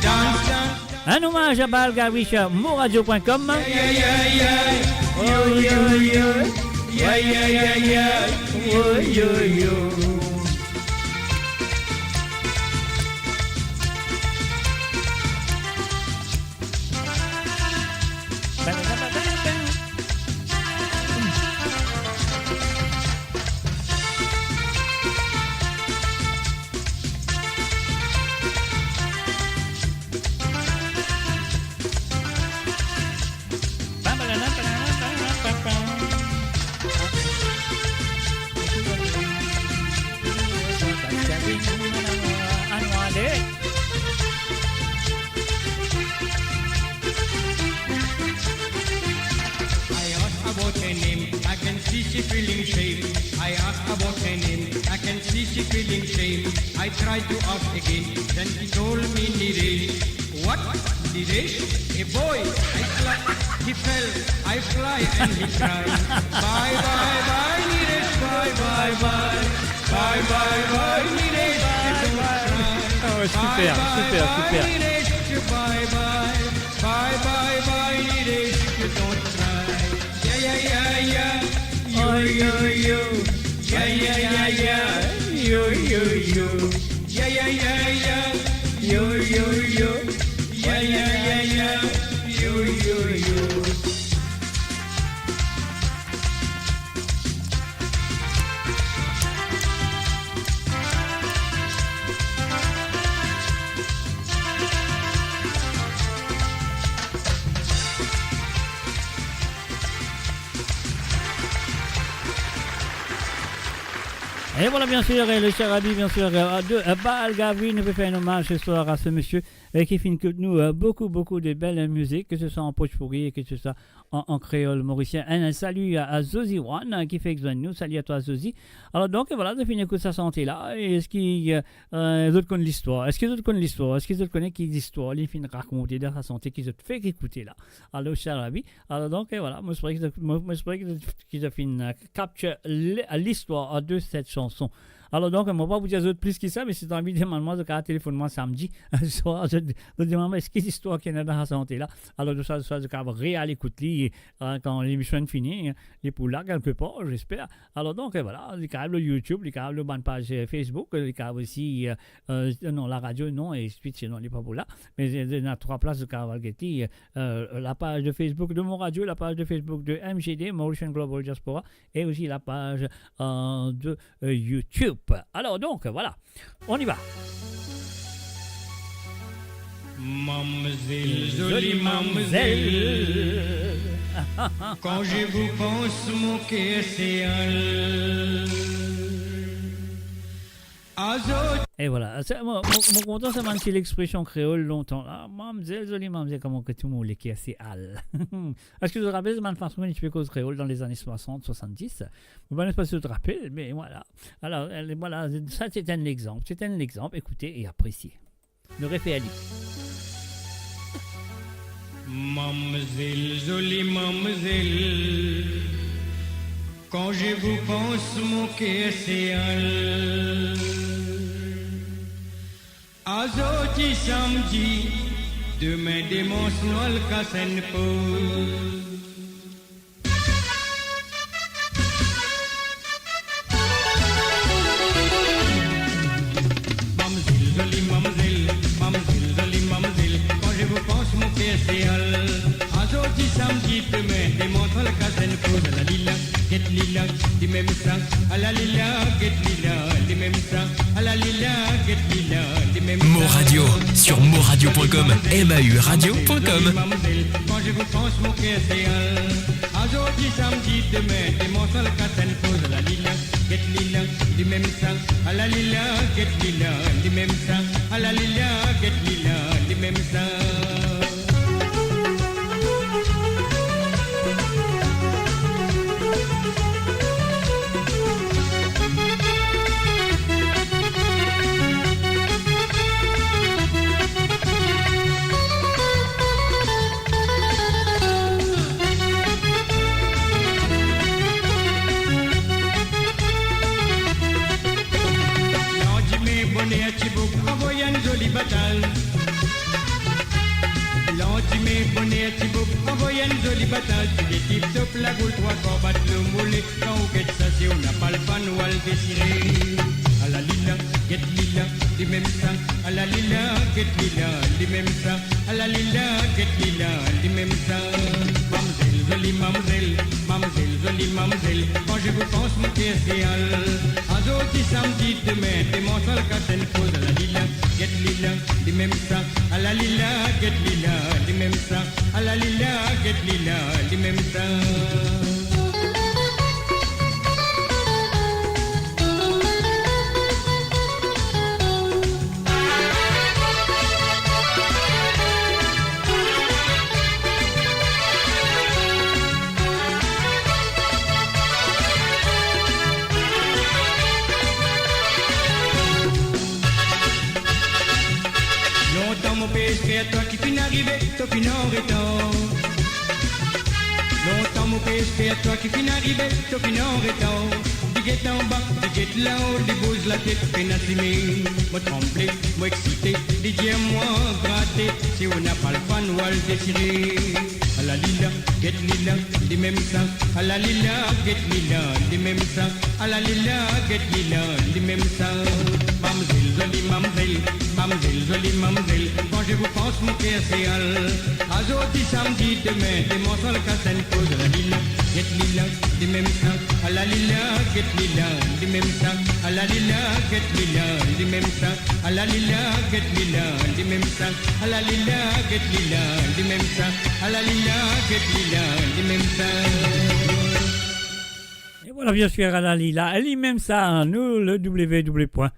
Dance, dance. Un hommage à Bahar Gavri sur moradio point com. Yeah, yeah, yeah, yeah. Yo, yo, yo. Yeah, yeah, yeah, yeah. Yo, yo, yo. I ask about her name, I can see she feeling shame. I ask about her name, I can see she feeling shame. I try to ask again, then she told me Niresh. What? Niresh? A boy? I slap, he fell, I fly and he cry. Bye, bye, bye, Niresh, bye, bye, bye. Bye, bye, bye, Niresh, don't cry. Ah ouais, super, super, super. Bye, bye, bye, Niresh, bye, bye. Bye, bye, bye, Niresh, don't cry. Yeah, yeah, yeah, yeah. Yo, yo, yo. Yeah, yeah, yeah, yeah. Yo, yo, yo. Yeah, yeah, yeah, yeah. Yo, yo, yo. Yeah, yeah, yeah, yeah. Yo, yo, yo. Et voilà, bien sûr, euh, le cher Rabi, bien sûr, euh, de, euh, Bahar Gavri, nou pe fer enn omaz se swar a se misie, euh, ki finn kout nou, euh, boukou, boukou de bel, euh, mizik, ke se swa an bhojpuri, ke se swa an, an kreol morisien. Enn sali a, a Zozi One, euh, ki fek zwenn nou. Sali a twa, Zozi. Alor, donk, voilà, zot finn ekout sa sante la. E eski, euh, euh, zot konn listwar? Eski zot konn listwar? Eski zot kone ki listwar li finn rakonte dan sa sante ki zot fek ekoute la? Alor, cher Rabi, alor, donk, euh, voilà, mo espere ki zot, mo, mo espere ki zot, ki zot finn, euh, capture li-, listwar de cette chanson. Alor, donk, mo pa pou dir zot plis ki sa, me si zot anvi demann mwa, zot kav telefonn mwa samdi swar, zot, zot demann mwa eski listwar ki ena dan sa sante la. Alor, tou sa, sa, zot kav real ekout li, euh, kan lemision fini, li pou la kelke par, j'espère. Alor, donk, euh, voilà, li kav lor YouTube, li kav lor bann paz, euh, Facebook, li kav osi, euh, euh, non, laradio, non, e Twitch, non, li pa pou la. Me, euh, ena trwa plas, zot kav al get li, euh, la paz de Facebook de Mon Radio, la paz de Facebook de M G D, Mauritian Global Diaspora, e osi la paz, euh, de, euh, YouTube. Alor, donk, voilà, on y va. Mamzel, zoli mamzel, quand je vous pense, mon cœur s'éhale. Azot. E voilà, sa, mo, mo, mo kontan sa bann ti lexpresion kreol lontan la. Mamzel, zoli mamzel, kouma ki tou mo leker se al. Eski zot rapel sa bann fason ki ti pe koz kreol dan lezane swasant, swasanndis? Mo pa kone si zot rapel, me voilà. Alor, euh, voilà, sa se enn lexanp, se enn lexanp, ekoute e apresie. Nou refer li. Mamzel, zoli mamzel, quand je vous pense, mon cœur s'éhale. Azordi samdi, demin dimann, nou al kas enn poz. Mamzel, zoli mamzel, mamzel, zoli mamzel, quand je vous pense, mon cœur s'éhale. Azordi samdi, demin dimann, nou al kas enn poz. Ala li la, get li la, limem sa. Ala li la, get li la, limem sa. Ala li la, get li la, limem sa. Mo Radio, sur moradio point com, M A U radio point com. Mamzel, quand je vous pense, mon cœur s'éhale. Azordi samdi, demin dimann, nou al kas enn poz. Ala li la, get li la, limem sa. Ala li la, get li la, limem sa. Ala li la, get li la, limem sa. Boner ti boug, anvoy enn zoli bataz, ti de tip top, lagoul trwa kar, bat lomole, kan ou get sa, si ou napa le fann, ou al desire. Ala li la, get li la, limem sa. Ala li la, get li la, limem sa. Ala li la, get li la, limem sa. Mamzel, zoli mamzel, mamzel, zoli mamzel, quand je vous pense, mon cœur s'éhale. Azordi samdi, demin dimans, al kas enn poz. Ala li la, get li la, limem sa. Ala li la, get li la, limem sa. Ala li la, get li la, limem sa. Lontan mo pe esper twa ki finn arive, to finn an retar. Lontan mo pe esper twa ki finn arive, to finn an retar. Li get anba, li get lao, li bouz latet, pena sime. Mo tranble, mo eksite, li dir mwa grate, si ou napa le fann, ou al desire. Ala li la, get li la, limem sa. Ala li la, get li la, limem sa. Ala li la, get li la, limem sa. Mamzel, zoli mamzel, mamzel, zoli mamzel, quand je vous pense, mon cœur s'éhale. Azordi samdi, demin dimans, al kas enn poz. Ala li la, get li la, limem sa. Ala li la, get li la, limem sa. Ala li la, get li la, limem sa. Ala li la, get li la, limem sa. Ala li la, get li la, limem sa. Ala li la, get li la, limem sa. E vwala, bien sir, ala li la, limem sa, nou, le w w w point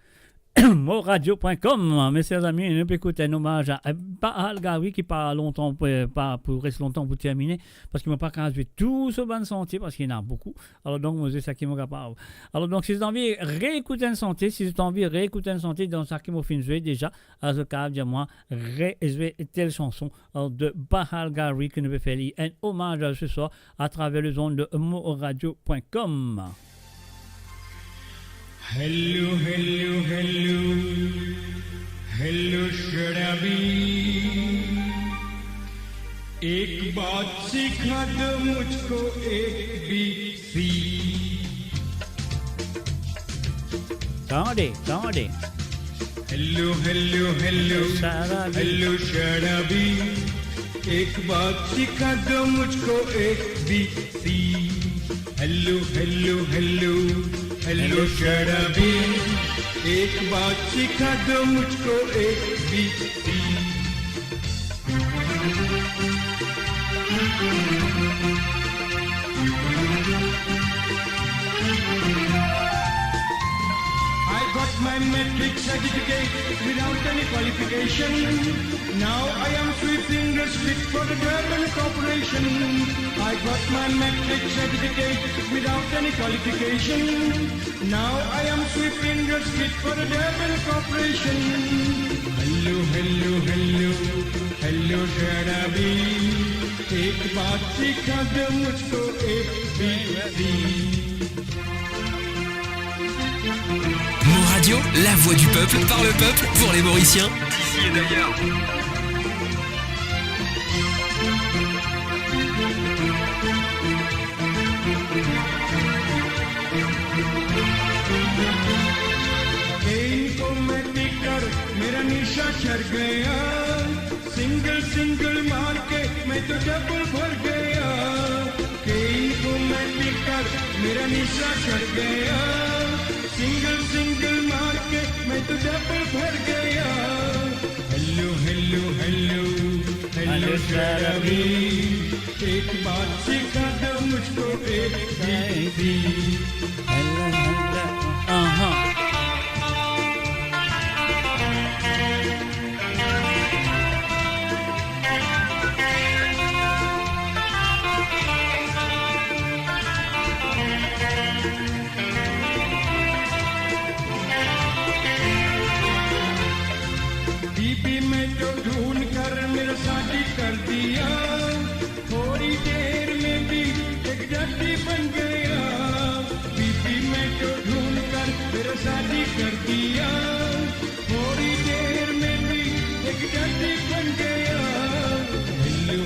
moradio point com. Mesie zami, nou pe ekout enn omaz a Bahal Gawri ki pa lontan, pa pou res lontan pou termine, parski mo pa kapav zwe tou so bann sante, parski ena boukou. Alor donk, mo zwe seki mo kapav. Alor donk, si zot anvi reekout enn sante, si zot anvi reekout enn sante dan seki mo finn zwe deza, alor zot kapav dir mwa, rezwe tel sanson, alor, de Bahal Gawri, ki nou pe fer li enn omaz se swar atraver lezond de moradio point com. Hello, hello, hello, hello, sharabi. Ek baat sikha do mujhko, A B C. Tande, tande. Hello, hello, hello. Sharabi. Hello, sharabi. Ek baat sikha do mujhko, A B C. Hello, hello, hello. Hello, hello, sharabi. Ek baat sikha do mujhko, A B C. I got my matric certificate without any qualification. Now I am sweeping the street for the government corporation. I got my matric certificate without any qualification. Now I am sweeping the street for the government corporation. Hello, hello, hello, hello, sharabi. Ek baat sikha do mujhko, A B C. Mon Radio, la voix du peuple, par le peuple, pour les Mauriciens. D'ici et d'ailleurs. Ke inko main pikar, mera nasha chad gaya. Single single maar ke main to double bhar gaya. Ke inko main pikar, mera nasha chad gaya. Single single maar ke main to double bhar gaya. Hello, hello, hello, hello, hello, sharabi. Sharabi. Ek baat sikha do mujhko, A B C. Aha. बीबी, मैं तो ढूंढ कर मेरा शादी कर दिया, थोड़ी देर में भी एक डड्डी बन गया। बीबी, मैं तो ढूंढ कर मेरा शादी कर दिया, थोड़ी देर में भी एक डड्डी बन गया। हेलो,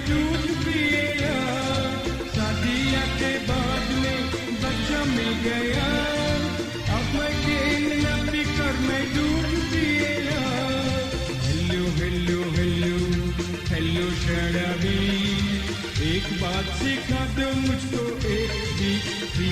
दूध पिएला, शादिया के बाद में बच्चा मिल गया। अब मैं गेंद ना पीकर मैं दूध पिएला। हेलो, हेलो, हेलो, हेलो शराबी, एक बात सिखा दो मुझको, ए बी सी।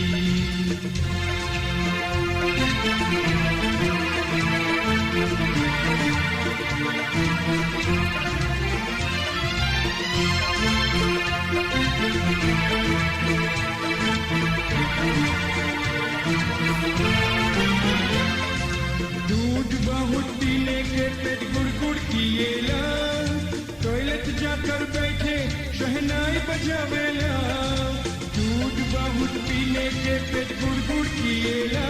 दूध बहुत पीने के पेट गुड़गुड़ किएला, टॉयलेट जाकर बैठे शहनाई बजावेला। दूध बहुत पीने के पेट गुड़गुड़ किएला,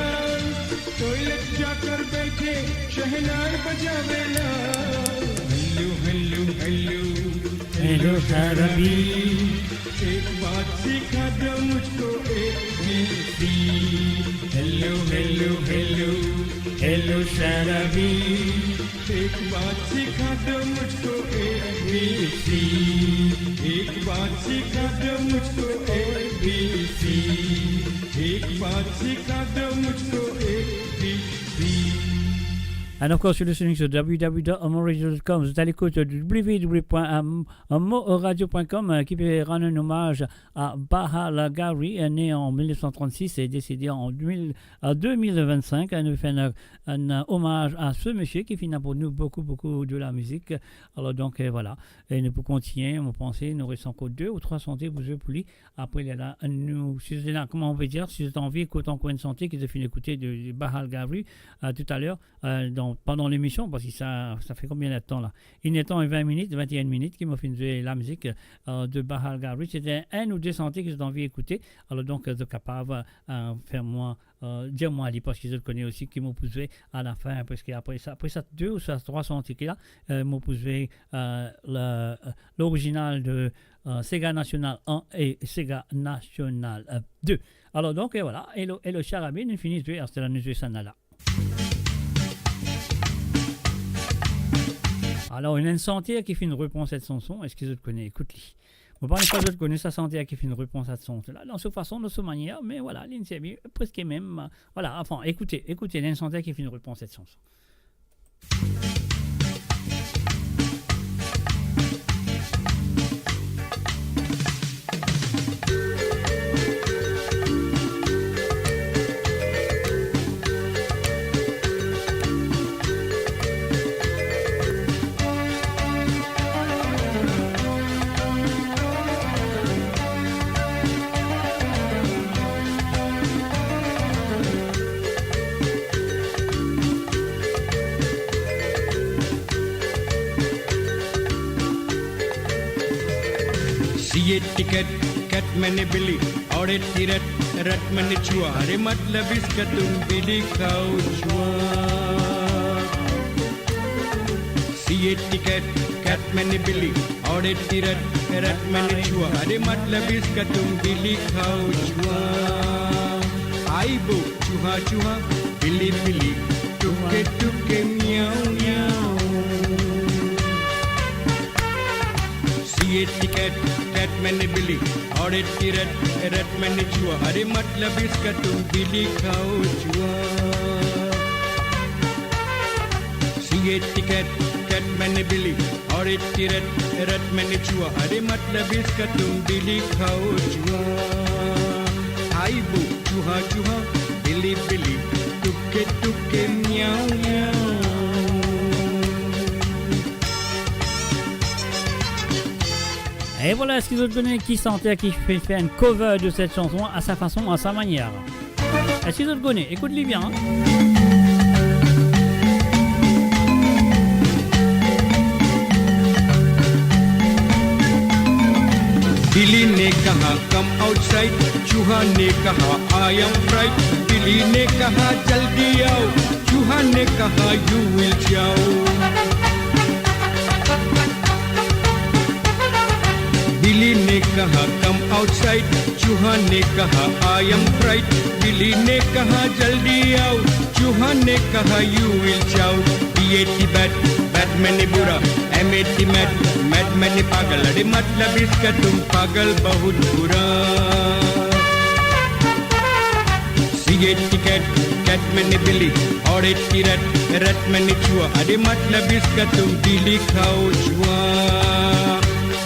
टॉयलेट जाकर बैठे शहनाई बजावेला। हेलो, हेलो, हेलो, हेलो शराबी, एक बात सिखा दो मुझको, A B C. Hello, hello, hello, hello शराबी, एक बात सिखा दो मुझको, ए बी सी। एक बात सिखा दो मुझको, ए बी सी। एक बात सिखा दो मुझको, A B C. And of course, you're listening to w w w dot moradio dot com. Zot a lekout w w w point moradio point com, euh, ki pe rann enn omaz a Bahal Gavri, euh, ne an mil nef san trant-sis e desede an mil, an de mil vennsenk. Euh, nou fer enn, enn omaz a se misie ki finn aport nou boukou, boukou de la mizik. Alor donk, euh, vwala. E nou pou kontinie, mo panse, nou res ankor de ou trwa sante pou zwe pou li. Apre, lerla, nou, si zot ena, kouma nou pe dir, si zot anvi ekout ankor enn sante ki zot finn ekoute de, de Bahal Gavri, euh, toutaler, euh, dan, pandan lemision, parski sa, sa fer konbien letan la? Enn ertan e vin minit, vin-e-enn minit ki mo finn zwe lamizek, euh, de Bahal Gavri. Si ena enn ou de sante ki zot anvi ekoute, alor donk, euh, zot kapav, euh, fer mwa, euh, dir mwa li, parski zot kone osi ki mo pou zwe alafin, parski apre sa, apre sa de ou sa trwa sante ki la, euh, mo pou zwe, euh, le, euh, lorizinal de, euh, Sega National un e Sega National, euh, deux. Alor donk, euh, vwala, Hello, Hello Sharabi, nou fini zwe, aster la nou zwe sa la. Alor, ena enn santer ki finn repran set sanson, eski zot kone? Ekout li. Mo pa kone si zot kone sa santer ki finn repran set sanson la, dan so fason, dan so manier, me vwala, li servi preske mem, vwala, anfin, ekoute, ekoute, ena enn santer ki finn repran set sanson. Siye tiket, kat mene bili, aur e tiret, rat mene chua, are matlab iska tum bili khao chua. Siye tiket, kat mene bili, aur e tiret, rat mene chua, are matlab iska tum bili khao chua. Aibo, chuha chuha, bili bili, tuke tuke, miau miau. Siye tiket, kat mene bili, aur e tiret, rat mene chua, are matlab iska tum bili khao chua. Siye tiket, kat mene bili, aur e tiret, rat mene chua, are matlab iska tum bili khao chua. Aibo, chuha chuha, bili bili, tuke tuke, miau miau. E vwala, eski zot kone ki santer ki finn fer enn cover de set sanson a sa fason, a sa manier? Eski zot kone? Ekout li bien, hein? Bili ne kaha, "Come outside." Chuha ne kaha, "I am fright." Bili ne kaha, "Jaldi aao." Chuha ne kaha, "You will chow." Bili ne kaha, "Come outside." Chuha ne kaha, "I am fright." Bili ne kaha, "Jaldi aao." Chuha ne kaha, "You will chow." Biye ti bat, bat mene bura, Meti mat, mat mane pagal, अरे मतलब इसका तुम पागल बहुत बुरा। सिगेट ticket, cut मने बिली, और एक रट, रट मने चूहा, अरे मतलब इसका तुम बिली खाओ चूहा।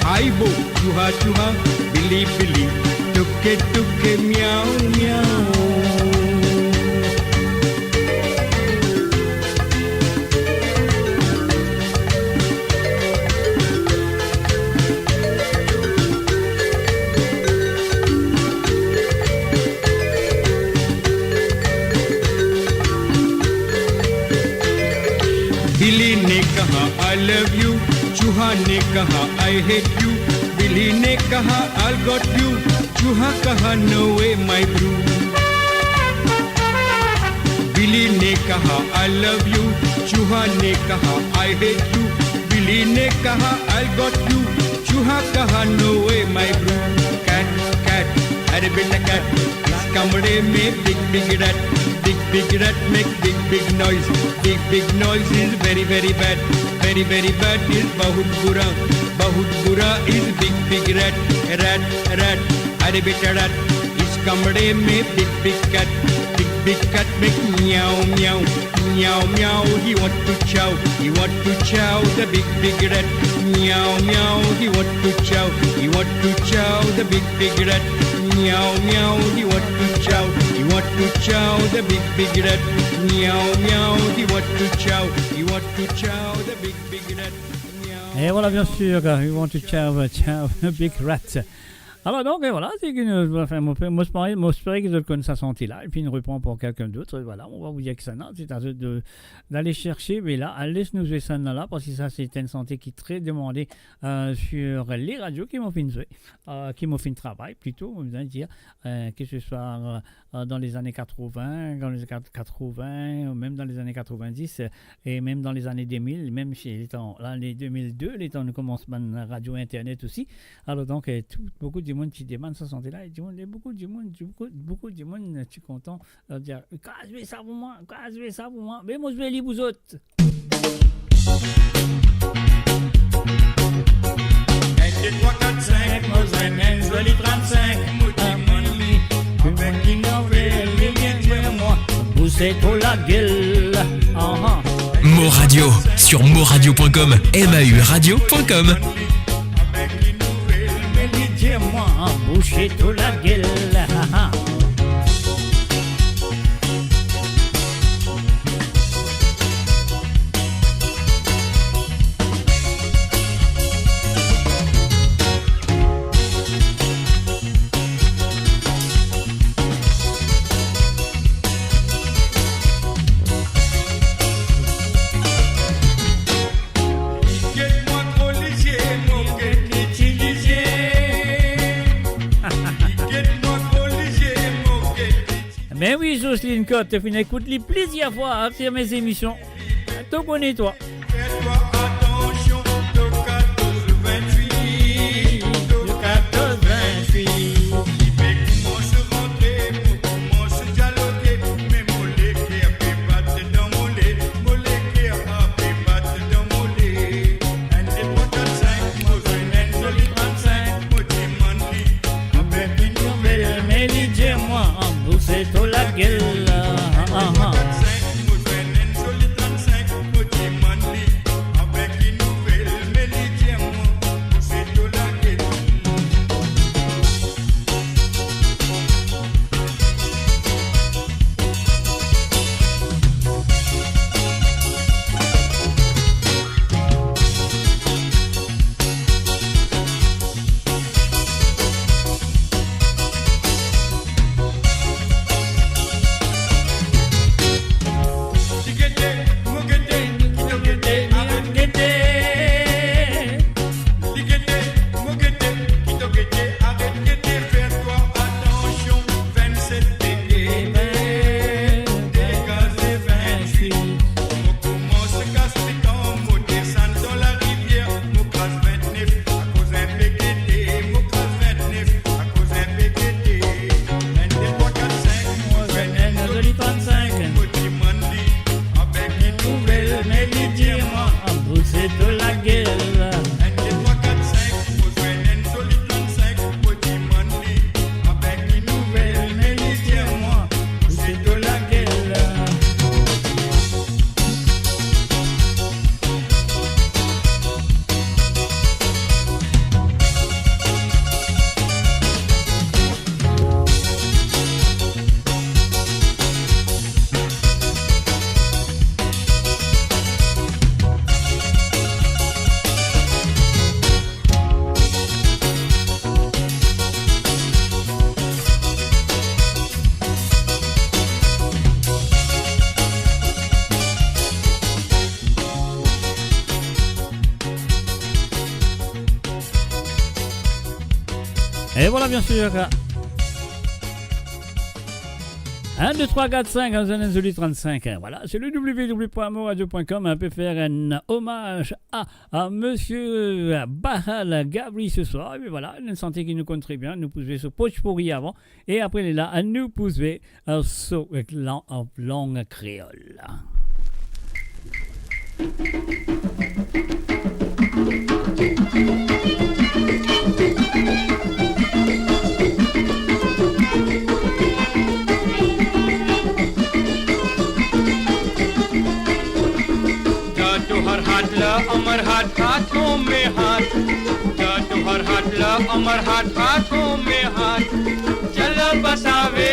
हाय बो, चूहा चूहा, बिली बिली, टुके टुके, म्याऊ म्याऊ। बिली ने कहा, "I love you," चूहा ने कहा, "I hate you," बिली ने कहा, "I got you," चूहा कहा, "No way, my bro." बिली ने कहा, "I love you," चूहा ने कहा, "I hate you," बिली ने कहा, "I got you," चूहा कहा, "No way, my bro." Cat, cat, अरे बेटा cat, इस कमरे में big big rat, big big rat make big big noise. Big big noise is very very bad, very very bad is बहुत बुरा, बहुत बुरा is big big rat, rat, rat, अरे बेटा rat, इस कमरे में big big cat, big big cat make म्याऊ म्याऊ, म्याऊ म्याऊ, he want to chow, he want to chow the big big rat, म्याऊ म्याऊ, he want to chow, he want to chow the big big rat, म्याऊ म्याऊ, he want to chow, he want to chow the big big rat, म्याऊ म्याऊ, he want to chow, he want to chow the big big rat, म्याऊ म्याऊ. Et voilà, bien sûr, euh, we want to chow, chow big rat. Alors donc, euh, voilà, c'est que nous, enfin, mo, mo, mo, mo espère que vous connaissez sa santé là, et puis nous reprend pour quelqu'un d'autre, et voilà, on va vous dire que ça, non, c'est à vous de, d'aller chercher, mais là, allez nous jouer ça là, parce que ça, c'est une santé qui est très demandée, euh, sur les radios qui m'ont fait une, euh, qui m'ont fait une travail, plutôt, on va dire, euh, que ce soit, euh, euh, dans les années quatre-vingts, dans les années quatre-vingts, ou même dans les années quatre-vingt-dix, euh, et même dans les années deux mille, même si letan, l'année deux mille deux, letan nou koumans bann radio internet aussi. Alors donc, euh, tout, beaucoup de monde qui demande sa santé là, et du monde, et beaucoup de monde, beaucoup, beaucoup de monde, euh, ti kontan, euh, dir, "Kraz sa pou mwa, kraz sa pou mwa." Me mo zwe li pou zot. Enn, de, trwa, kat, sink, mo zwenn enn zoli trannsink, mo dimann li, avek enn nouvel, li vinn dir mwa, bous to lagel. Aha. Mo Radio, sur moradio point com, M A U radio point com. Avek enn nouvel, li dir mwa, bous to lagel. Aha. Li get mwa tro lizie, mo get li ti lizie. Li get mwa tro lizie, mo get li ti. Ben oui, Jocelyne Cotte, to finn ekout li plizier fwa, hein, sur mes émissions. To kone twa. Fer twa atansion, to katorz vintwit, to katorz vintwit. Li pe koumans rantre, mo koumans dialoge, me mo leker pe bat dan mo le, mo leker pe bat dan mo le. Enn, de, trwa, kat, sink, mo zwenn enn zoli trannsink, mo dimann li, avek enn nouvel, me li dir mwa, bous to lagel. Ah, ah, ah. Enn, de, trwa, kat, sink, mo zwenn enn zoli trannsink, mo dimann Et voilà, bien sûr. Un, deux, trois, quatre, cinq, hein, vous en avez zoli trente-cinq, hein. Voilà, c'est le w w w point moradio point com, hein, pe fer enn omaz a, a Monsieur, euh, Bahal Gabri ce soir. Et puis voilà, enn santi ki nou konn tre bien, nou pou zwe so Bhojpuri avan. E apre lerla, nou pou zwe, euh, so, euh, lang, euh, lang kreol. जा तोहर हाथ ला अमर हाथ, हाथों में हाथ। जा तोहर हाथ ला अमर हाथ, हाथों में हाथ। चला बसावे,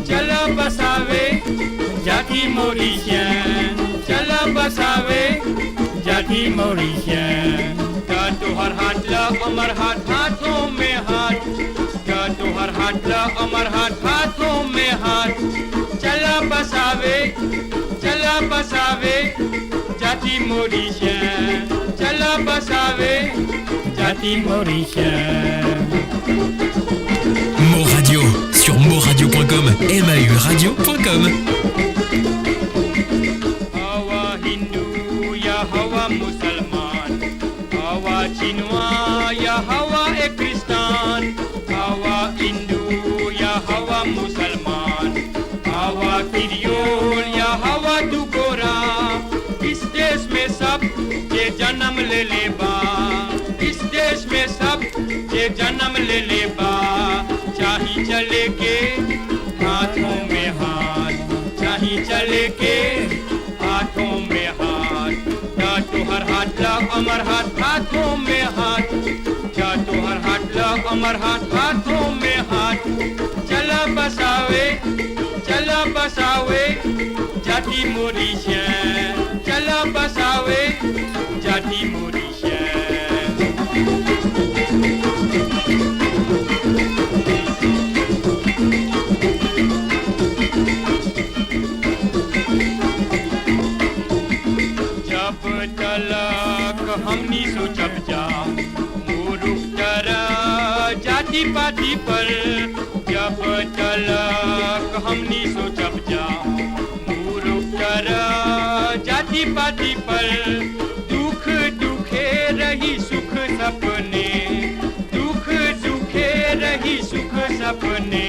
चला बसावे, जाति मोरिशियन। चला बसावे, जाति मोरिशियन। जा तोहर हाथ ला अमर हाथ, हाथों में हाथ। जा तोहर हाथ ला अमर हाथ, हाथों में हाथ। चला बसावे, चला बसावे, जाति मोरिशियन। चला बसावे, जाति Mauritian. Mo Radio, sur moradio point com, M A U radio point com. हवा हिंदू या हवा मुसलमान, हवा चिनवा या हवा ए क्रिस्तान, हवा हिंदू या हवा मुसलमान, हवा क्रियोल या हवा दुगोरा, इस देश में सब जे जनम लेले बा, इस देश में सब जे जनम लेले बा, चाही चले के हाथों में हाथ, चाही चले के हाथों में हाथ। जा तोहर हाथ ला अमर हाथ, हाथों में हाथ। जा तोहर हाथ ला अमर हाथ, हाथों में हाथ। चला बसावे, चला बसावे, जाति मोरिशियन। चला बसावे, जाति मोरिशियन। जब तलक हमनी सोचब जा, मूरुख तरा जाति पाति पर। जब तलक हमनी सोचब जा, मूरुख तरा जाति पाति पर। दुख दुखे रही सुख सपने, दुख दुखे रही सुख सपने।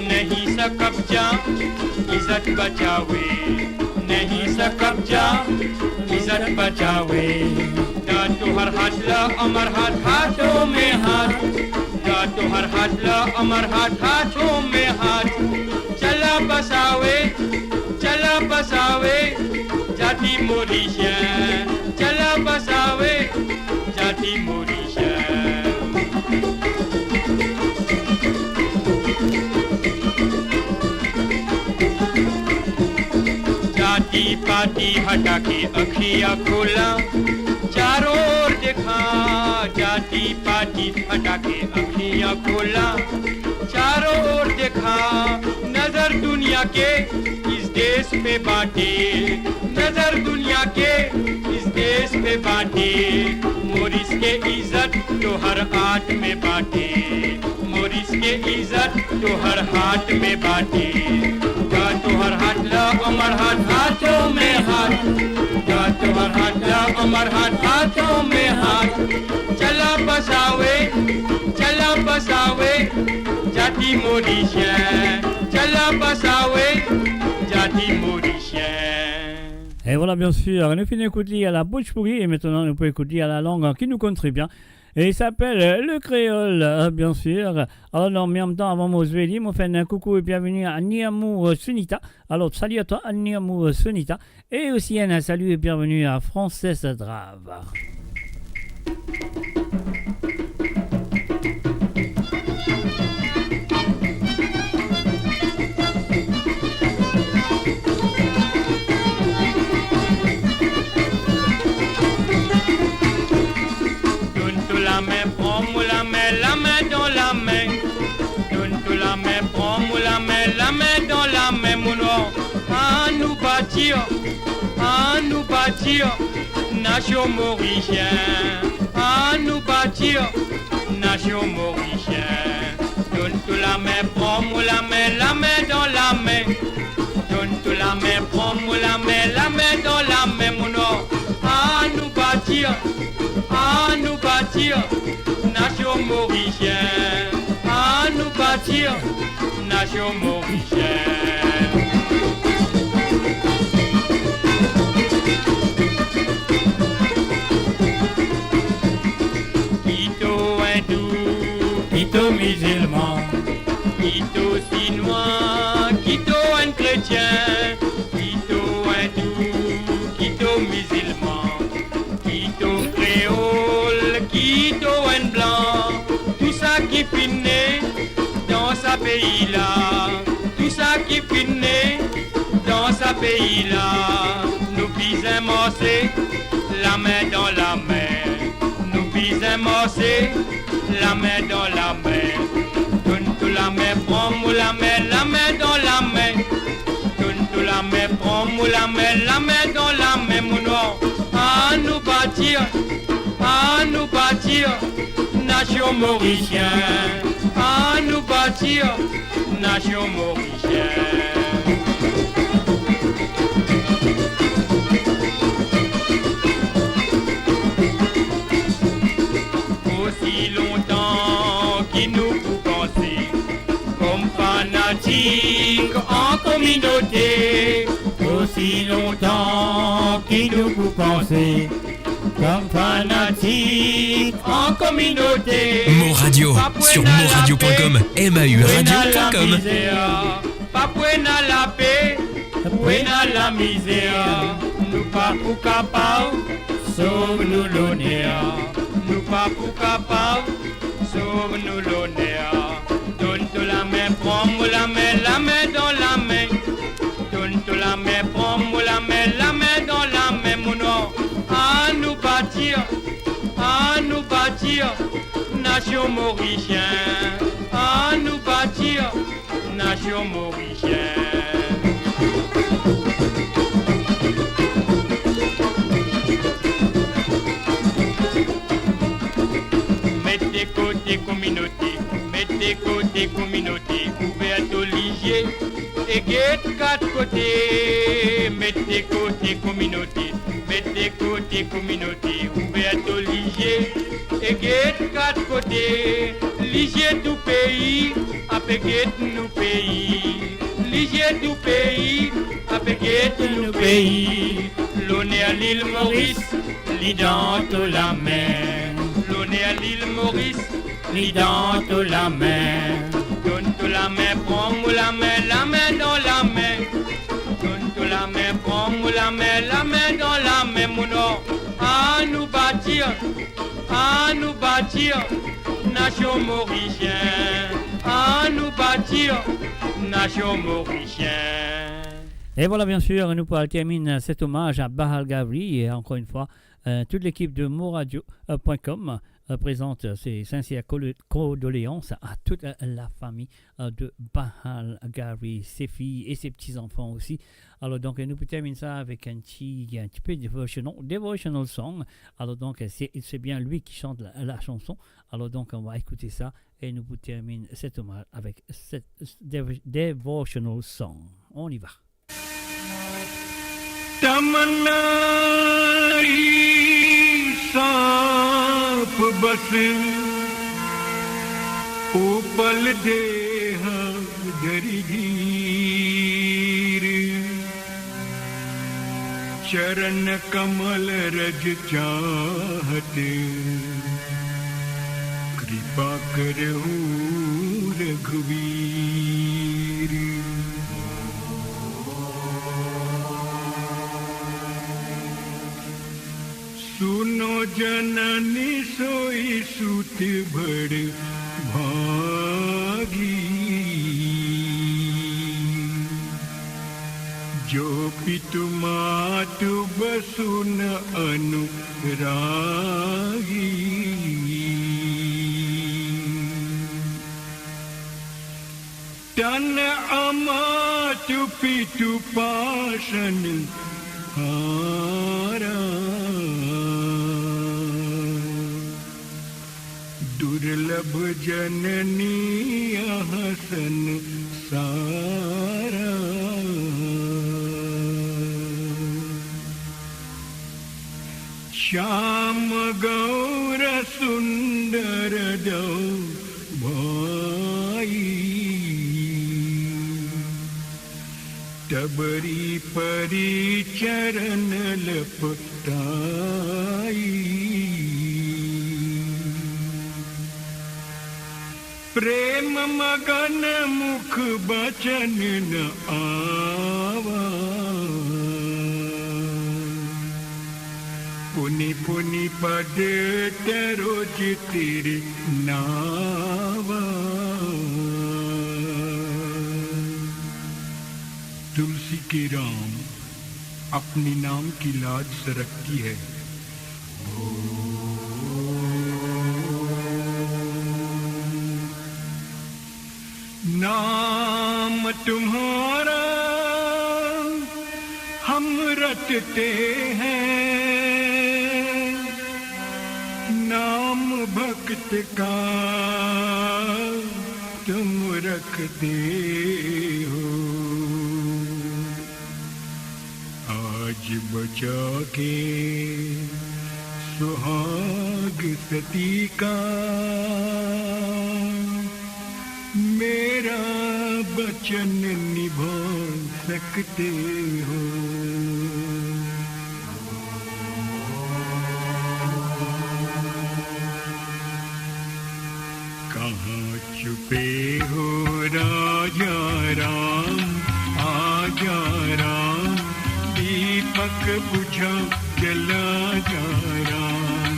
नहीं सकब जा इज्जत बचावे, नहीं सकब जा इज्जत बचावे। जा तोहर हाथ ला अमर हाथ, हाथों में हाथ। जा तोहर हाथ ला अमर हाथ, हाथों में हाथ। चला बसावे, चला बसावे, जाति मोरिशियन। चला बसावे, जाति मोरिशियन। जाति पाति हटा के अँखियाँ खोला, चारों ओर देखा। जाति पाति हटा के अँखियाँ खोला, चारों ओर देखा। नजर दुनिया के इस देश पे बाटे, नजर दुनिया के इस देश पे बाटे। मोरिस के इज्जत तोहर हाथ में बाटे, मोरिस के इज्जत तोहर हाथ में बाटे। जा तोहर हाथ ला अमर हाथ, हाथों में हाथ। जा तोहर हाथ ला अमर हाथ, हाथों में हाथ। चला बसावे, चला बसावे, जाति मोरिशियन। चला बसावे, जाति Mauritian. Et voilà, bien sûr, nou fini ekout li a la Bhojpuri, e aster nou pou ekout li a la lang ki nou konn tre bien. E li apel, euh, le kreol, euh, bien sûr. Alor, non, me an mem tan, avan mo zwe li, mo fer enn koukou e bienveni a Ni Amour, euh, Sunita. Alors, salut à toi, Ni Amour, euh, Sunita. Et aussi un salut et bienvenue à Frances Drave. Donn to lame, pran mo lame, lame dan lame. Donn to lame, pran mo lame, lame dan lame, mo nwar. Anou batir, anou batir nasion morisien. Anou batir nasion morisien. Morisien, anou batir nasion morisien. Ki to indou, ki to mizilman, ki to sinwa, ki to enn kretien, ki to indou, ki to mizilman, ki to kreol, ki to enn blan, tou sa ki finn ne dan sa pei la, tou sa ki finn ne dan sa pei la, nou bizin marse lame dan lame, nou bizin marse lame dan lame. Donn to lame, pran mo lame, lame dan lame. Donn to lame, pran mo lame, lame dan lame, mo nwar. Anou batir, anou batir nasion morisien, anou batir nasion morisien. Osi lontan ki nou pou panse kom fanatik an kominote, osi lontan ki nou pou panse kom fanatik an kominote. Mo Radio, sur moradio point com, M A U radio point com. Pa pou ena lape, pou ena lamizer, nou pa pou kapav sov nou loner, nou pa pou kapav sov nou loner. Donn to lame, pran mo lame, lame dan lame. Donn to lame, pran mo lame, lame dan lame, mo nwar. Anou batir, anou batir nasion morisien, anou batir nasion morisien. Met de kote kominote, met de kote kominote, ouver to lizie, e get kat kote. Met de kote kominote, met de kote kominote, ouver to lizie, e get kat kote. Lizie tou pei, ape get nou pei. Lizie tou pei, ape get nou pei. Loner Lil Moris, li dan to lame. Loner Lil Moris, li dan to lame. Donn to lame, pran mo lame, lame dan lame. Donn to lame, pran mo lame, lame dan lame, mo nwar. Anou batir, anou batir nasion morisien, anou batir nasion morisien. Et voilà, bien sûr, nous pourrons terminer cet hommage à Bahal Gavri. Et encore une fois, euh, toute l'équipe de moradio point com, euh, présente ses sincères colo-, condoléances à toute, euh, la famille, euh, de Bahal Gavri, ses filles et ses petits-enfants aussi. Alors donc, nous terminons ça avec un petit, un petit peu de devotional, devotional song. Alors donc, c'est, c'est bien lui qui chante la, la chanson. Alors donc, on va écouter ça et nous terminons cet hommage avec cette dev-, devotional song. On y va. तमन्ना ई सांप बस ओ पल देह धरि धीर, चरण कमल रज चाहत कृपा करहु रघुवीर। सुनो जननी सोई सुत बड़ भागी, जो पितु मातु बसुन अनुरागी। तन अमातु पितु पाषण हारा, दुर्लभ जननी अहसन सारा। श्याम गौर सुंदर दो भाई, तबरी परी चरण लपटाई। प्रेम मगन मुख बचन न आवा, पुनि पुनि पद तरो जितिर नावा। तुलसी के राम अपने नाम की लाज सरकती है। नाम तुम्हारा हम रटते हैं, नाम भक्त का तुम रखते हो। आज बचा के सुहाग सती का, मेरा वचन निभा सकते हो। कहाँ छुपे हो राजा राम, आजा राम, दीपक बुझा चला जा राम,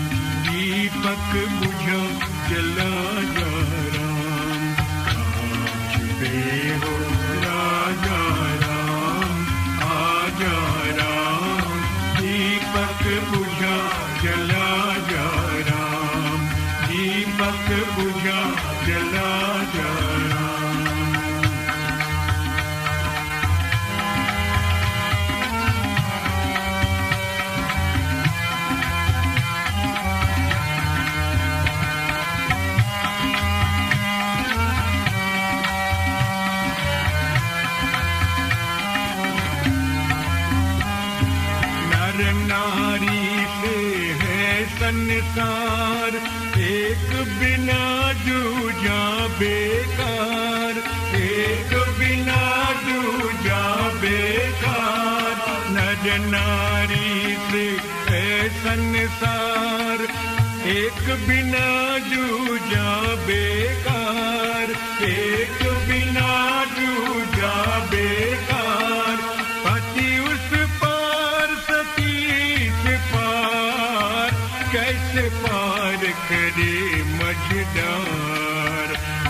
दीपक बुझा चला जा राम। कहाँ छुपे हो राजा राम, आजा राम, दीपक बुझा चला जा राम, दीपक बुझा चला जा राम। नर नारी से है संसार, एक बिना दूजा बेकार, एक बिना दूजा बेकार। नर नारी से है संसार, एक बिना दूजा बेकार, एक बिना दूजा बेकार। पति उस पार सती इस पार, कैसे पार करे मझधार,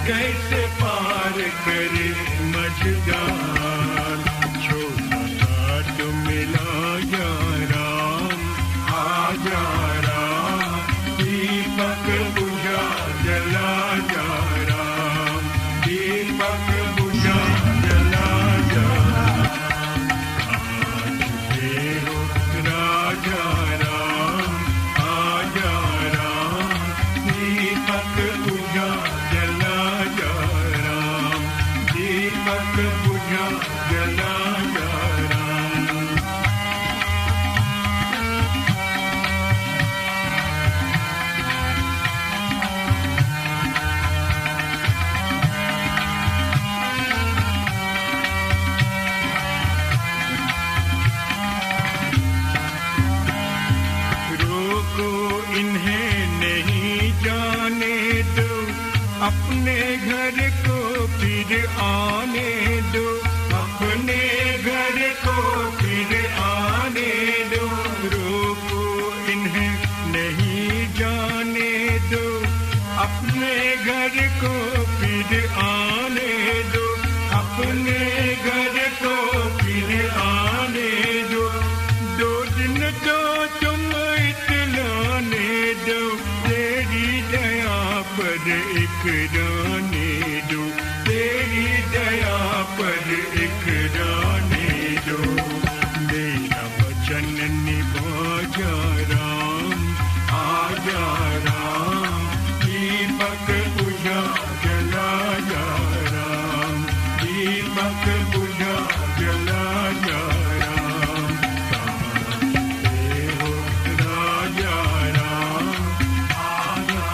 कैसे पार करे मझधार। छोटा सा तो मिला जा राम, आजा राम, दीपक बुझा चला जा राम, दीपक बुझा चला जा राम। आज छुपे हो राजा राम, आजा राम, दीपक बुझा चला जा राम, दीपक बुझा चला जा राम। रोको इन्हें नहीं जाने दो, अपने घर को फिर आने दो, अपने घर को फिर आने दो। रोको इन्हें नहीं जाने दो, अपने घर को फिर आने दो, अपने घर को फिर आने दो। दो दिन तो तुम इतलाने दो, तेरी दया पर एक दाने दो, तेरी दया पर एक दाने दो। मेरा वचन निभा जा राम, आजा राम, दीपक बुझा चला जा राम, दीपक बुझा चला जा राम। कहाँ छुपे हो राजा राम, आजा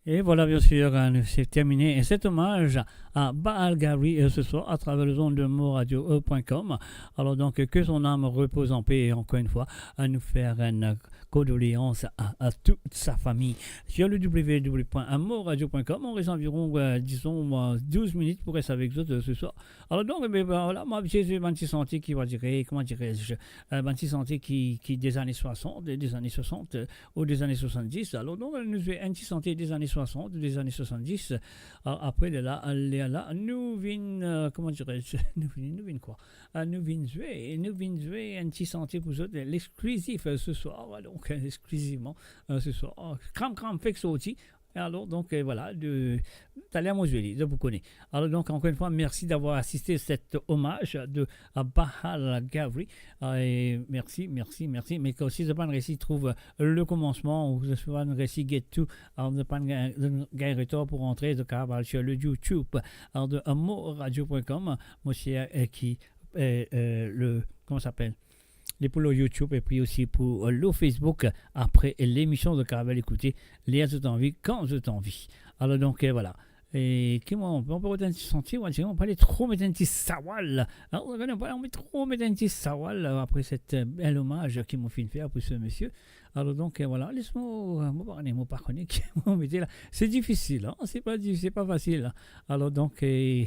Et voilà, bien sûr, euh, c'est terminé. Et cet hommage à Bahal Gavri, euh, ce soir à travers les ondes de moradio point com. Alors donc, que son âme repose en paix et encore une fois, à nous faire une, euh, condoléances à, à toute sa famille. Sur le w w w point moradio point com, on reste environ, euh, disons, euh, douze minutes pour rester avec vous, euh, ce soir. Alors donc, eh ben, voilà, moi, j'ai, j'ai un petit sentier qui va dire, comment dirais-je, euh, un petit sentier qui, qui des années soixante, des années soixante, euh, ou des années soixante-dix. Alors donc, nou zwe enn ti sante des années soixante, des années soixante-dix. A-, apre, lerla, lerla, nou vinn, euh, comment dirais-je, nou vinn, nou vinn kwa? Ah, nou vinn zwe, nou vinn zwe enn ti sante pou zot, l'exclusif, euh, ce soir. Voilà, donc, euh, exclusivement, euh, ce soir. Oh, kram, kram, fek sorti. Alors, donc, euh, voilà, de, taler mo zwe li, zot pou kone. Alors, donc, encore une fois, merci d'avoir assisté cet hommage de, à Bahal Gavri. Euh, et merci, merci, merci. Mais que si zot pa'nn resi trouv, euh, le commencement, ou si zot pa'nn resi get tou, alors zot pa'nn gagn, gagn retar pou rantre, zot kapav al sur le YouTube, alors de moradio point com, monsieur, euh, qui, euh, euh, le, comment ça s'appelle? Li pou lor YouTube epi osi pou, euh, lor Facebook. Apre lemision, zot kapav al ekoute ler zot anvi, kan zot anvi. Alors donc, euh, voilà. E ki mo, mo pe rod enn ti sante, mo dir, mo pa le tro met enn ti sawal. Hein, ou gade, mo pa anvi tro met enn ti sawal, euh, apre set, euh, bel omaz ki mo finn fer pou se misie. Alors donc, euh, voilà, les mo, euh, mo pa kone, mo pa kone ki mo mete la. C'est difficile, hein, c'est pas di-, c'est pas facile, hein. Alors donc, euh,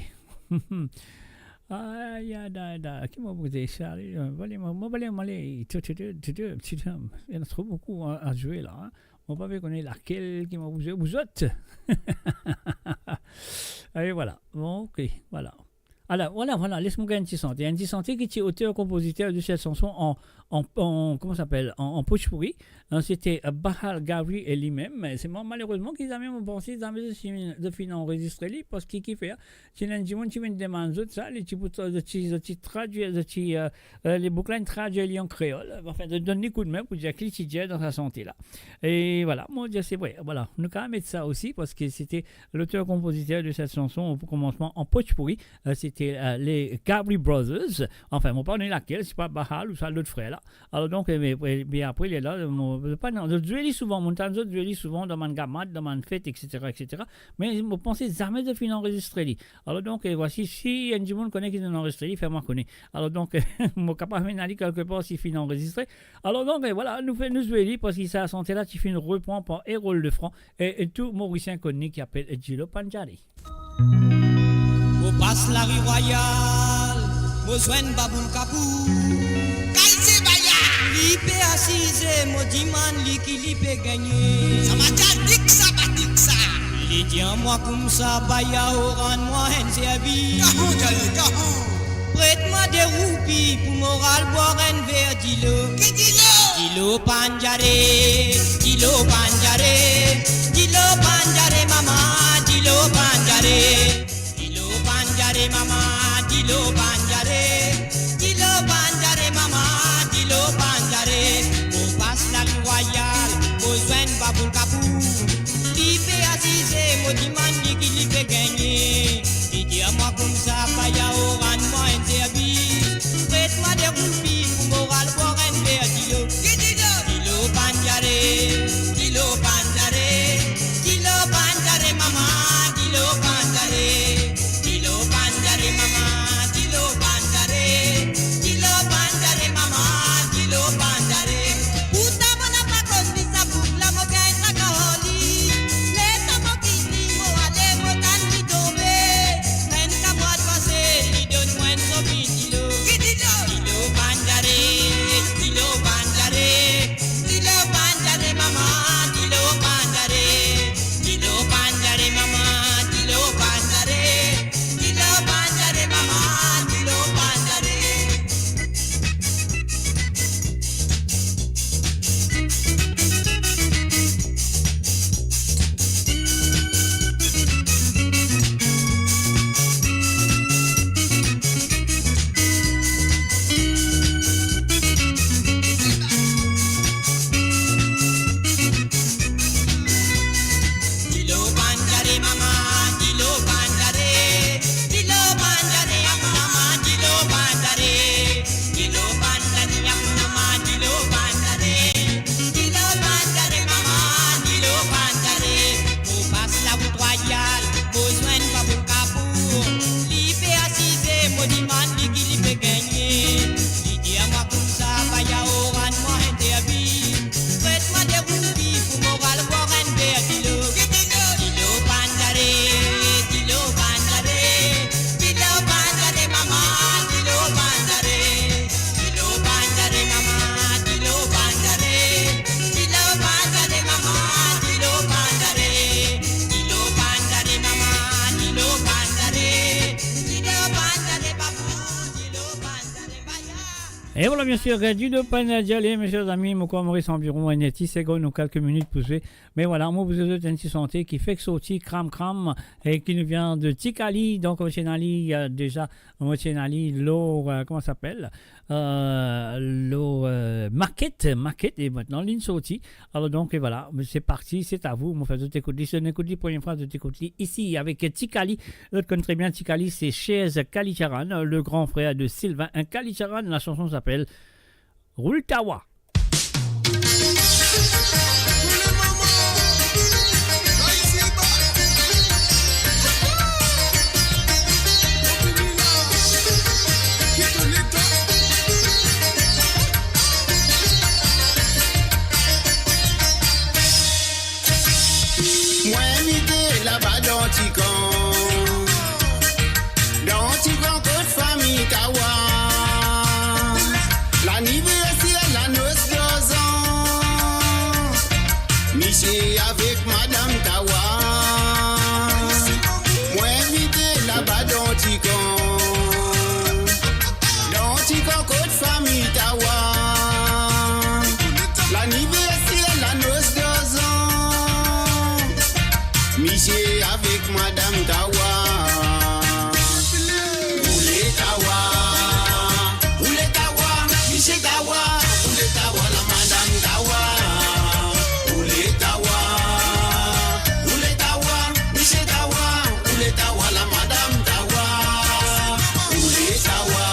Ay, ay, ay, ay, ki mo pou dir sa, euh, vale, mo, mo vale, mo ale, tou, tou, tou, tou, tou, tou, ena tro boukou a, a zwe la, hein. Mo pa pe kone lakel ki mo pou zwe pou zot. Allez, voilà. Bon, ok, voilà. Ala, voilà, voilà, les mo gagn enn ti sante. Enn ti sante ki ti auteur-compositeur de cette chanson en, en, en, comment ça s'appelle, en, en bhojpuri. Hein, c'était, euh, Bahal Gavri e limem. Se mwa, malerezman, ki zame mo panse, zame zot finn, zot finn anrezistre li, parski ki fer, ti ena dimoun ti vinn demann zot sa, li ti pou tra-, zot ti, zot ti tradwir, zot ti, euh, euh, le boug la inn tradwir li an kreol. Anfin, zot donn li koudme pou dir ki li ti dir dan sa sante la. E voilà, mo dir se vre. Voilà, nou kapav met sa osi, parski c'était l'auteur-compositeur de cette chanson au commencement en bhojpuri. Euh, c'était, euh, les Gavri Brothers. Anfin, mo pa kone lakel, se pa Bahal ou sa lot frer la. Alors donc, euh, me, me, me apre, li la, mo, pa, non, zot zwe li souvan, mo tann zot zwe li souvan dan bann gamad, dan bann fet, et cetera, et cetera. Me mo panse zame zot finn anrezistre li. Alors donc, euh, voici, si enn dimoun kone ki zot anrezistre li, fer mwa kone. Alors donc, mo kapav amenn li kelkepar si finn anrezistre. Alors donc, euh, voilà, nou fer, nou zwe li, parski sa sante la ti finn repran par Erol Lefranc e, e tou Morisien konn li ki apel Djilo Pandjari. Mo pas lari Rwayal, mo zwenn Baboul Kapoor. Kay se Baya! Li pe asize, mo dimann li ki li pe gagne. Sa matyal dik sa, pa dik sa. Li dir mwa koumsa, Baya o, rann mwa enn servis. Kahan, Djali, kahan? Pret mwa de roupi pou mo al bwar enn ver dilo. Ki dilo? Dilo Pandjari, dilo Pandjari, dilo Pandjari mama, dilo Pandjari. Dilo Pandjari mama, dilo Pandjari, dilo Pandjari mama, dilo Pandjari. Mo pas lari Rwayal, mo zwenn Baboul Kapoor. Li pe asize, mo dimann li ki li pe gagne. Li dir mwa koumsa, Baya o, rann mwa enn servis. Pret mwa de roupi pou mo al bwar enn ver dilo. Ki dilo? Dilo Pandjari, dilo Pandjari, dilo Pandjari mama, dilo Pandjari. Dilo Pandjari mama, dilo Pandjari, dilo Pandjari mama, dilo Pandjari. Pourtan mo napa konn li sa boug la, mo gagn traka ar li. E vwala, biensir, Djoudo Panadjali, mesie, zami, mo krwar mo res anviron enn ti segonn ou kelke minit pou zwe. Me vwala, mo pou zwe enn ti sante ki fek sorti, Kram Kram, e ki nou vien de Tikali. Donk, mo ti ena li, euh, deza, mo ti ena li lor, euh, kouma sa apel? Euh, lor, euh, maket, maket, e aster linn sorti. Alor donk, e vwala, se parti, se a vou, mo fer zot ekout li. Si zot ekout li premie fwa, zot ekout li isi avek Tikali. Zot konn tre bien Tikali, se Shez Kalicharan, le gran frer de Sylvain Kalicharan. La chanson s'appelle Roule ta wa. Mwa invite laba dan tikan, dan tikan kot fami Tawa. Laniverser, lanos darzan, misie avek madam Tawa. Mwa invite laba dan tikan, dan tikan kot fami Tawa. Laniverser, lanos darzan, misie avek madam Tawa. Roule tawa, roule tawa, misie Tawa. Roule tawa, lamadam Tawa. Roule tawa, roule tawa, misie Tawa. Roule tawa, lamadam Tawa. Roule tawa,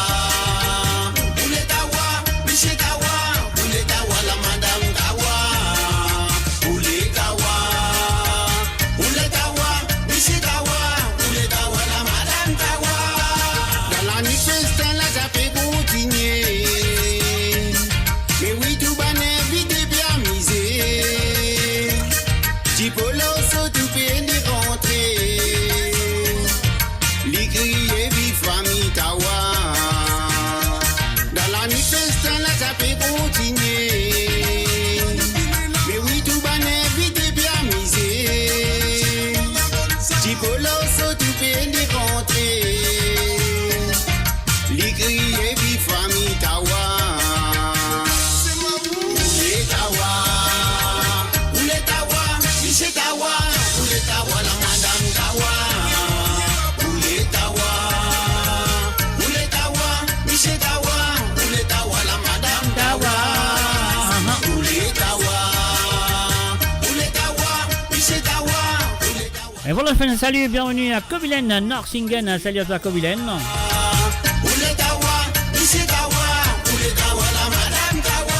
roule tawa, misie Tawa. Roule tawa, lamadam Tawa. Roule tawa, roule tawa, misie Tawa. Roule tawa, lamadam Tawa. Dan lanwit festin la, sa pe kontinie. Me wi, tou bann invite pe amize. Ti Polo so tou pe li rantre. Li kriye viv fami Tawa. Dan lanwit festin la, sa pe kontinie. Me wi, tou bann invite pe amize. Ti Polo so tou pe li rantre. Li kriye viv fami Tawa. Roule tawa, roule tawa, misie Tawa. Roule tawa, lamadam Tawa. Roule tawa, roule tawa, misie Tawa. Roule tawa, lamadam Tawa. Roule tawa, roule tawa, misie Tawa. Roule tawa. E vwala, finn salut, bienvenue à Kobilen, Narsingen, salut à toi Kobilen. Roule tawa, misie Tawa, roule tawa, lamadam Tawa.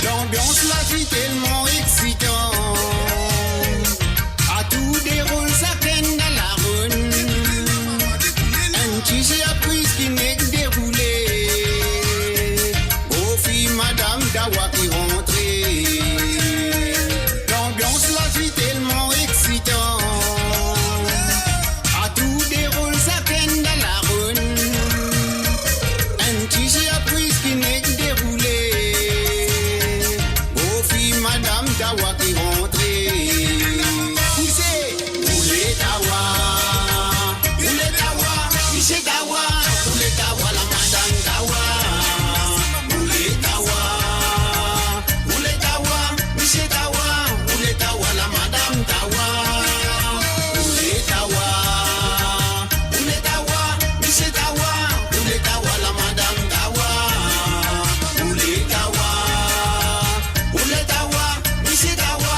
Lanbians la ti telman eksitan. A tour de rol sakenn dan laronn, enn ti sirpriz ki nek deroule. Profi madam Tawa ki rantre. Lanbians la ti telman eksitan. A tour de rol sakenn dan laronn, enn ti sirpriz ki nek deroule. Profi madam Tawa ki rantre. Pouse! Roule tawa, roule tawa, misie Tawa. Roule tawa, lamadam Tawa. Roule tawa, roule tawa, misie Tawa. Roule tawa, lamadam Tawa. Roule tawa, roule tawa, misie Tawa. Roule tawa, lamadam Tawa. Roule tawa, roule tawa, misie Tawa.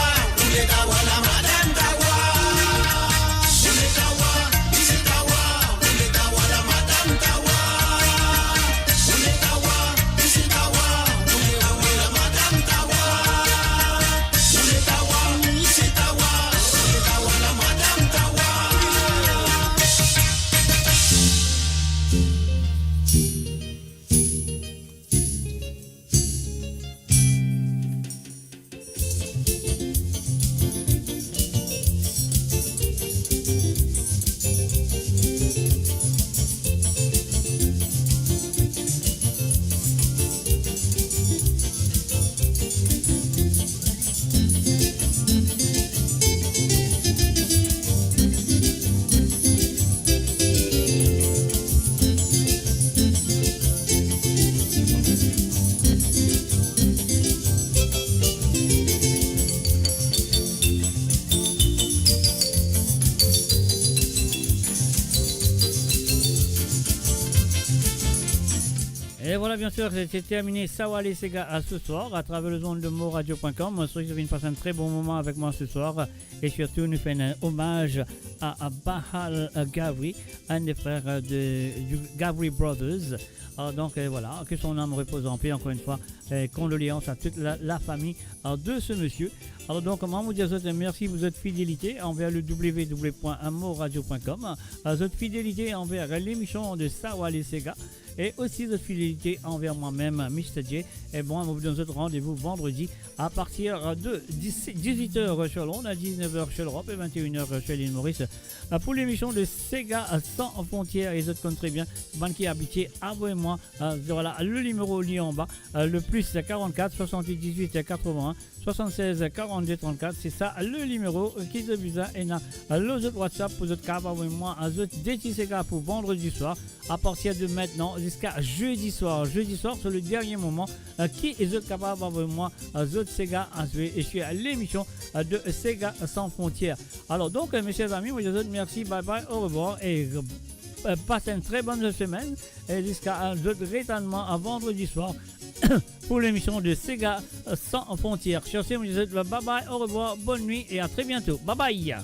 Bien sûr, c'est terminé. Sawa les Sega à ce soir à travers les ondes de moradio point com. Moi, je souhaite que vous passez un très bon moment avec moi ce soir. Et surtout, nous faisons un hommage à, à Bahal, euh, Gavri, un des frères, euh, de, du Gavri Brothers. Alors donc, euh, voilà, que son âme repose en paix. Encore une fois, euh, condoléances à toute la, la famille, euh, de ce monsieur. Alors donc, moi, je vous dis à vous, merci pour votre fidélité envers le w w w point moradio point com, à votre fidélité envers l'émission de Sawa les Sega, et aussi votre fidélité envers moi-même, Mister J. Et bon, on vous donne rendez-vous vendredi à partir de dix-huit heures sur Londres, à dix-neuf heures sur l'Europe et vingt et une heures sur l'île Maurice, euh, pour l'émission de Sega sans frontières. Et vous connaissez très bien, bann ki abitie, envoyez-moi, euh, voilà, le numéro li anba, euh, le plus quarante-quatre, soixante-dix-huit, quatre-vingts, soixante-seize, quarante-deux, trente-quatre, c'est ça le numéro qui vous besoin. Et na, euh, le autre WhatsApp pour votre cas, envoyez-moi un autre déti Sega pour vendredi soir. À partir de maintenant jusqu'à jeudi soir. Jeudi soir, c'est le dernier moment, euh, ki zot kapav avoy mwa, euh, zot Sega a zwe, e sur l'émission, euh, de Sega sans frontières. Alors donc, euh, mes chers amis, moi je vous dis merci, bye bye, au revoir et, euh, passez une très bonne semaine et jusqu'à un autre rétalement à vendredi soir pour l'émission de Sega sans frontières. Sur ce, moi je vous dis bye bye, au revoir, bonne nuit et à très bientôt. Bye bye.